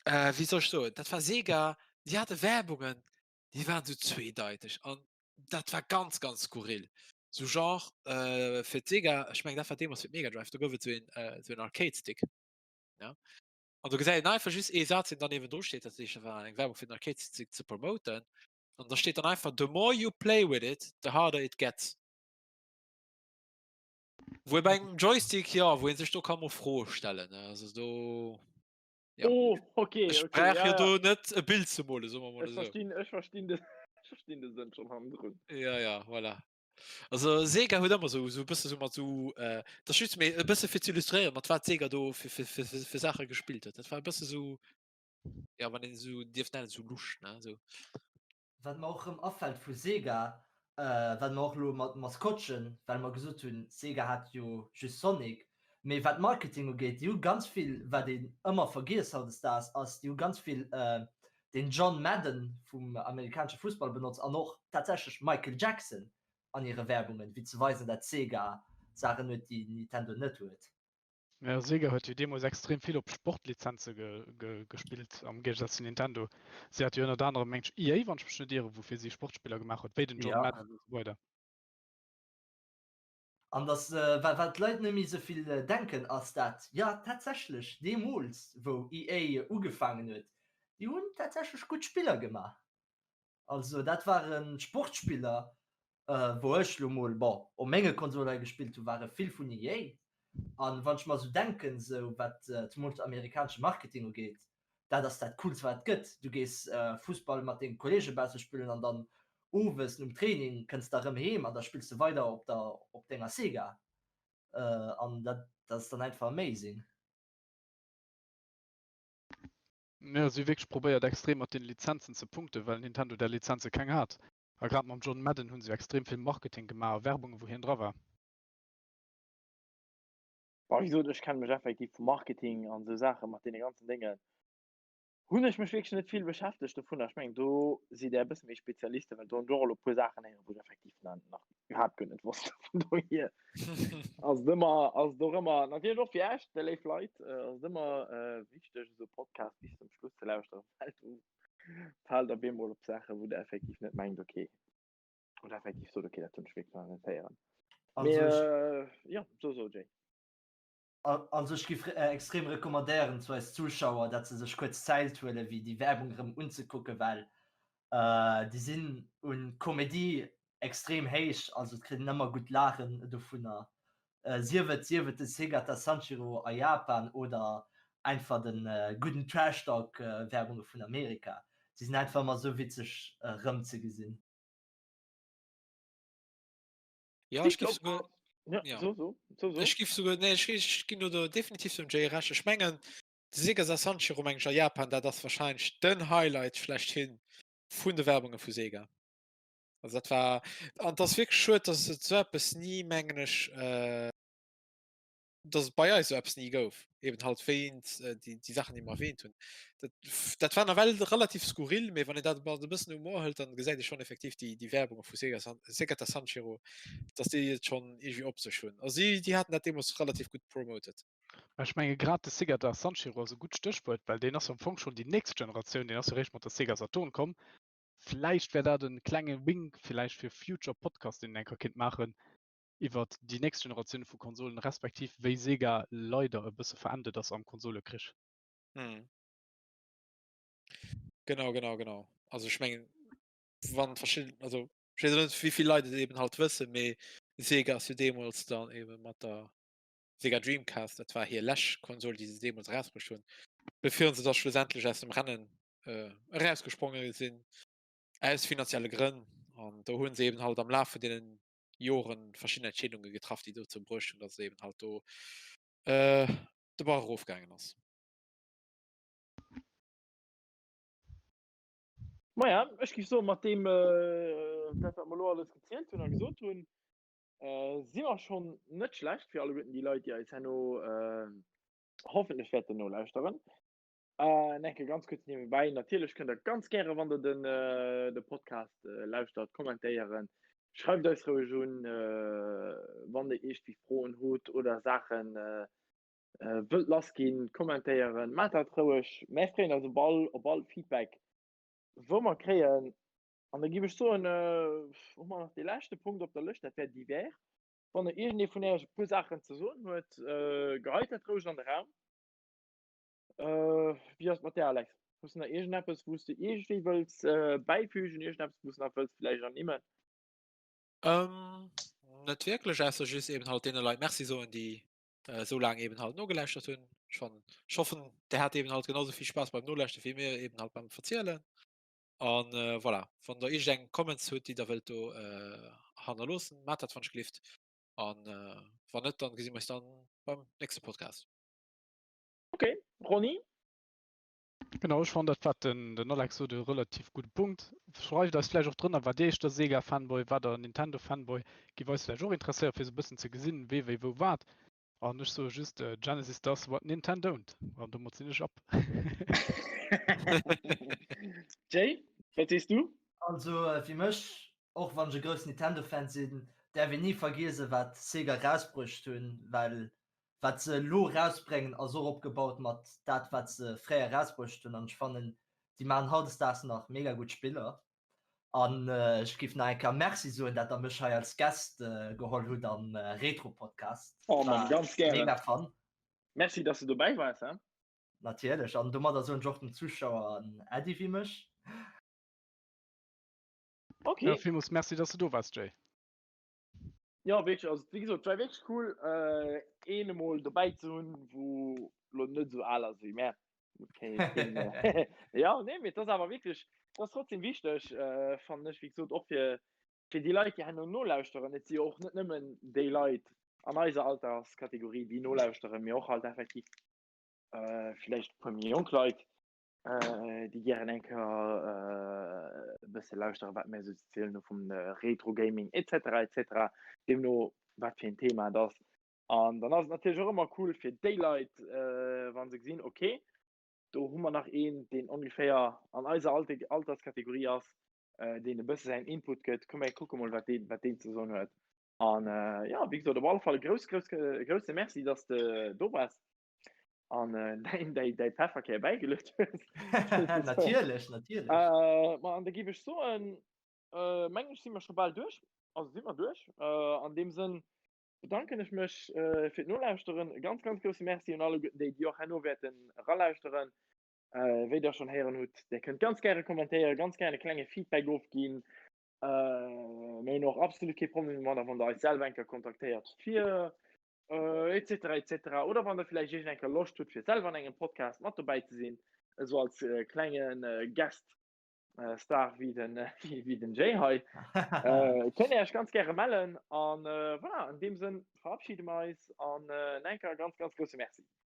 äh, wéi soll ech soen, dat war Sega, déi hate Werbungen, déi waren sou zweedeiteg an dat war ganz ganz skurril. Sou Genre äh, fir d'Sega, ech mengen dat war deemools fir d'Mega Drive, do gouf et sou een äh, sou een Arcade Stick. Ja. An do gesäit een einfach just ee Saz, deen dann niewendru steet, dat heescht dat war eng Werbung fir den Arcade Stick ze promoten. An da steet dann einfach the more you play with it, the harder it gets. Wou ee bei engem Joystick, jo, wou ee sech do ka mol Froe stellen, ne, also do. Ja. Oh, okay, Ech okay, brauch ja, jo ja. do net e Bild ze molen, soe mer mol Ech esou. verstinn, ech verstinn de, ech verstinn de Sënn schon hannendrun. Ja, ja, voilà. Also Sega huet ëmmer sou, sou e bësse sou mat sou, äh, dat ass just méi e bësse fir ze illustréieren, mat wat Sega do fir, fir, fir, fir, fir Saache gespillt huet. Dat war e bësse sou, ja, wann een esou dierf nennen, sou lusch, ne, sou. Wat mer och rëm afält vu Sega, wat mer och elo mat Maskottchen, well mer gesot hunn, Sega hat jo just Sonic, mee wat Marketing ugeet, déi hu ganz vill, wat een ëmmer vergiess hautdesdaags, ass, déi hu ganz vill den John Madden vum amerikanesche Fussball benotzt an och tatsächlech Michael Jackson an hire Werbungen, fir ze weisen, dat Sega Saachen huet, déi Nintendo net huet. Ja, Sega huet jo deemools extrem vill op Sportlizenze gespillt, am Géigesaz zu Nintendo. Si hat jo ënnert anerem, meng ech, EA, wann ech mech net ieren, woufir si Sportspiller gemaach huet, wéi den John Madden an esou weider. An dass, wat d'Leit net méi esou vill denken, ass dat, jo, tatsächlech deemools, wou EA ugefaangen huet, déi hunn tatsächlech gutt Spiller gemaach. Also dat ware Sportspiller, wou ech lo mol, bon, op menge Konsole hei gespillt hu ware vill vun EA. An wann ech mer sou denken, sou wat zemools amerikanesche Marketing ugeet, dat ass dat coolst wat et gëtt. Du gees Fussball mat denge Kollege bausse spillen an dann owes nom Training kënns de erëm heem an da spills de weider op der op denger Sega. An dat ass dann einfach amazing. Jo, si hu wierklech probéiert extrem mat den Lizenzen ze punkten, well Nintendo där Lizenze keng hat. A grad mam John Madden hu se jo extrem vill Marketing gemaach a Werbungen wou hien dra war. Bon, wéi gesot, ech kenne mech effektiv vu Marketing an esou Saache mat deene ganzen Déngen hunn ech mech wierklech net vill beschäftegt dovunner. Ech mengen do sidd där e bësse méi Spezialisten, well do hunn ech och elo e puer Saachen héieren, wou ech effektiv nach iwwerhaapt guer net wosst. Vun dohier ass et ëmmer, ass et och ëmmer, natierlech och fir Iech, déi léif Leit, ass et ëmmer wichteg, esou Podcast bis zum Schluss ze lauschteren, well do faalt der bemol op Saachen, wou der effektiv net mengt, okay, oder effektiv sot, okay, dat hunn ech wierklech nach net héieren. Mee jo, so, so, Jay. Also ech giff extrem recommandéieren zu eis Zuschauer dat se sech kuerz Zäit huelen wéi déi Werbung erëm unzekucken, well déi sinn un Komedie extrem héich, also et kritt een ëmmer gutt Laachen dovunner, sief et sief et de Segata Sanshiro a Japan oder einfach de gudden Trash Talk Werbunge vun Amerika, se sinn einfach ëmmer esou witzeg erëmzegesinn. Ja, ech giff souguer, Ja, ja. So, so, so, so. Ech giff souguer, nee, ech, ech ginn do definitiv dem Jay Recht. Ech mengen, de Sega Sanshiro, meng ech, a Japan, dat ass wahrscheinlech den Highlight schlechthin. Vun de Werbunge vu Sega. Also dat war an das wierklech schued, dass et sou eppes ni mengen ech äh, dass et bei eis sou eppes ni gouf. Eben halt wéint äh, déi, déi Sachen, déi mer erwähnt hunn. Dat, dat war nawell relativ skurril, mee wann een dat mat e bëssen Humor hëlt, dann gesäit ee schonn effektiv déi, déi Werbunge vu Sega San, Segata Sanshiro, dass déi et schonn iergendwéi op sech hunn. Also déi, déi haten dat deemools relativ gutt promoted. Mä ech menge grad de Segata Sanshiro ass e gutt Stéchwuert, well deen ass jo am Fong schonn déi nächst Generatioun, deen ass jo réischt mat der Sega Saturn komm. Vläicht wär dat e klenge Wink villäicht fir e future Podcast, deen een eng Kéier kéint maachen iwwert déi nächst Generatioune vu Konsolen, respektiv wéi Sega leider e bësse verendet ass am Konsolekrich. Genau, genau, genau. Also ech mengen, wann verschidden, also ech weess net, wéi vill Leit et eben halt wëssen, mee Sega ass jo deemools dann eben mat der Sega Dreamcast, dat war hir lescht Konsol, déi se deemools erausbruecht hunn, bevir se da schlussendlech aus dem Rennen äh, erausgesprongen sinn, aus finanzielle Grënn. An do hunn se eben halt am Laf vun deenen Joren verschidden Entscheedunge getraff, déi dozou bruecht hunn, dass et eben halt do äh, de Bach erofgaangen ass. Maja, ech géif soen, mat deem, äh, dat wat mer elo alles gezielt hunn a gesot hunn, Si mer schonn net schlecht fir alleguerten déi Leit, déi eis herno hoffentlech wäerten nolauschteren. An enke ganz kuerz niewebäi, natierlech kënnt der ganz gäre, wann der den de Podcast lauschtert, kommentéieren. Schreift eis roueg un, wann der iergendwéi Froen hutt oder Saachen wëllt lassginn, kommentéieren. Maacht dat roueg. Mär freeën eis op all op all Feedback, wou mer kréien. An da géif ech soen, hu mer nach dee leschte Punkt op der Lëscht, dat wär divers. Wann der iergendee vun Äech e puer Saachen ze soen huet, geheit dat roueg an de Raum. Wéi ass et mat där, Alex? Hues de nach iergendeppes, wou s de iergendwéi wëlls bäifügen, iergendeppes, wou s de nach wëlls vläicht ernimmen? Net wierklech, ausser just eben halt deene Leit Merci soen, déi esou laang eben halt nogelauschtert hunn. Ech fannen, ech hoffen, der hat eben halt genau esou vill Spaass beim Nolauschten, wéi mir eben halt beim Verzielen. An äh, voilà, wann der iergend eng Comments hutt, déi der wëllt do äh, hannerloossen, maacht dat wann ech gelift. An äh, wann net, dann gesi mer eis dann beim nächste Podcast. Okay, Ronny? Genau, ech fannen dat wat den, den Alex sot e relativ gudde Punkt. Schreift eis vläicht och drënner, waart Dir éischter Sega-Fanboy, waart der Nintendo-Fanboy? Giff eis vläicht och interesséieren, fir sou e bëssen ze gesinn, wee wéi wou wat. An ech soe just, Genesis does what Nintendon't. An domat sinn ech ab. Jay, wat sees du? Also fir mech, och wann ech e groussen Nintendo-Fan sinn, däerf een ni vergiesen, wat Sega erausbruecht hunn, well wat se elo erausbréngen ass och opgebaut mat dat wat se fréier erausbruecht hunn an ech fannen déi maachen hautdesdaags nach mega gutt Spiller. An ech giff nach eng Kéier Merci soen, dat der mech hei als Guest geholl hutt am Retro Podcast. Oh Mann, ganz gären. Mega fun. Merci, dass du dobäi waars. He? Natierlech. An domadder soen ech och den Zuschauer en Äddi wéi mech. Okay. Ja, villmools Merci, dass du do waars, Jay. Jo, wierklech, also wéi gesot, et war wierklech cool, een emol dobäi ze hunn, wou lo net esou al ass wéi mär. Jo, nee, mee et ass awer wierklech, et ass trotzdem wichteg, fannen ech, wéi gesot, och fir, fir déi Leit, déi herno nolauschteren. Et si jo och net nëmmen déi Leit an eiser Alterskategorie, déi nolauschteren, mee och halt effektiv vläicht e puer méi jonk Leit. déi gären eng Kéier e bësse lauschteren, wat mir esou ze zielen hu vum Retro-Gaming etc. Etc. Deemno wat fir een Thema et ass. An dann ass et natierlech och ëmmer cool fir déi Leit, wa se gesinn, okay, do hu mer nach een, deen ongeféier an eiser Alterskategorie ass, deen e bësse säin Input gëtt, komm mir kucke mol, wat deen, wat deen ze soen huet. An jo, wéi gesot, op alle Fall e grouss, grouss, grousse Merci, dass de do waars. an äh, däin, däi, däi Pefferkär bäigeluecht hues. Natierlech, natierlech. Äh, ma an da géif ech soen, äh, mengen ech si mer scho bal duerch, also si mer duerch. Äh, an deem Sënn bedanken ech mech äh, fir d'Nolauschteren. E ganz, ganz grousse Merci un alleguerten déi, déi och herno wäerten eralauschteren. Äh, wéi der schonn héieren hutt, der kënnt ganz gäre kommentéieren, ganz gären e klenge Feedback ofginn. Äh, mir hunn och absolut kee Problem domadder, wann der eis selwer eng Kéier kontaktéiert fir etc etc oder wann der villäicht iergend eng Kéier Loscht hutt fir selwer an engem Podcast mat dobäi ze sinn, esou als klenge Guest Star wéi den wéi den Jay hei, kënnt Dir Iech ganz gäre mellen an voilà, an deem Sënn verabschide mer eis an eng Kéier ganz ganz grousse Merci.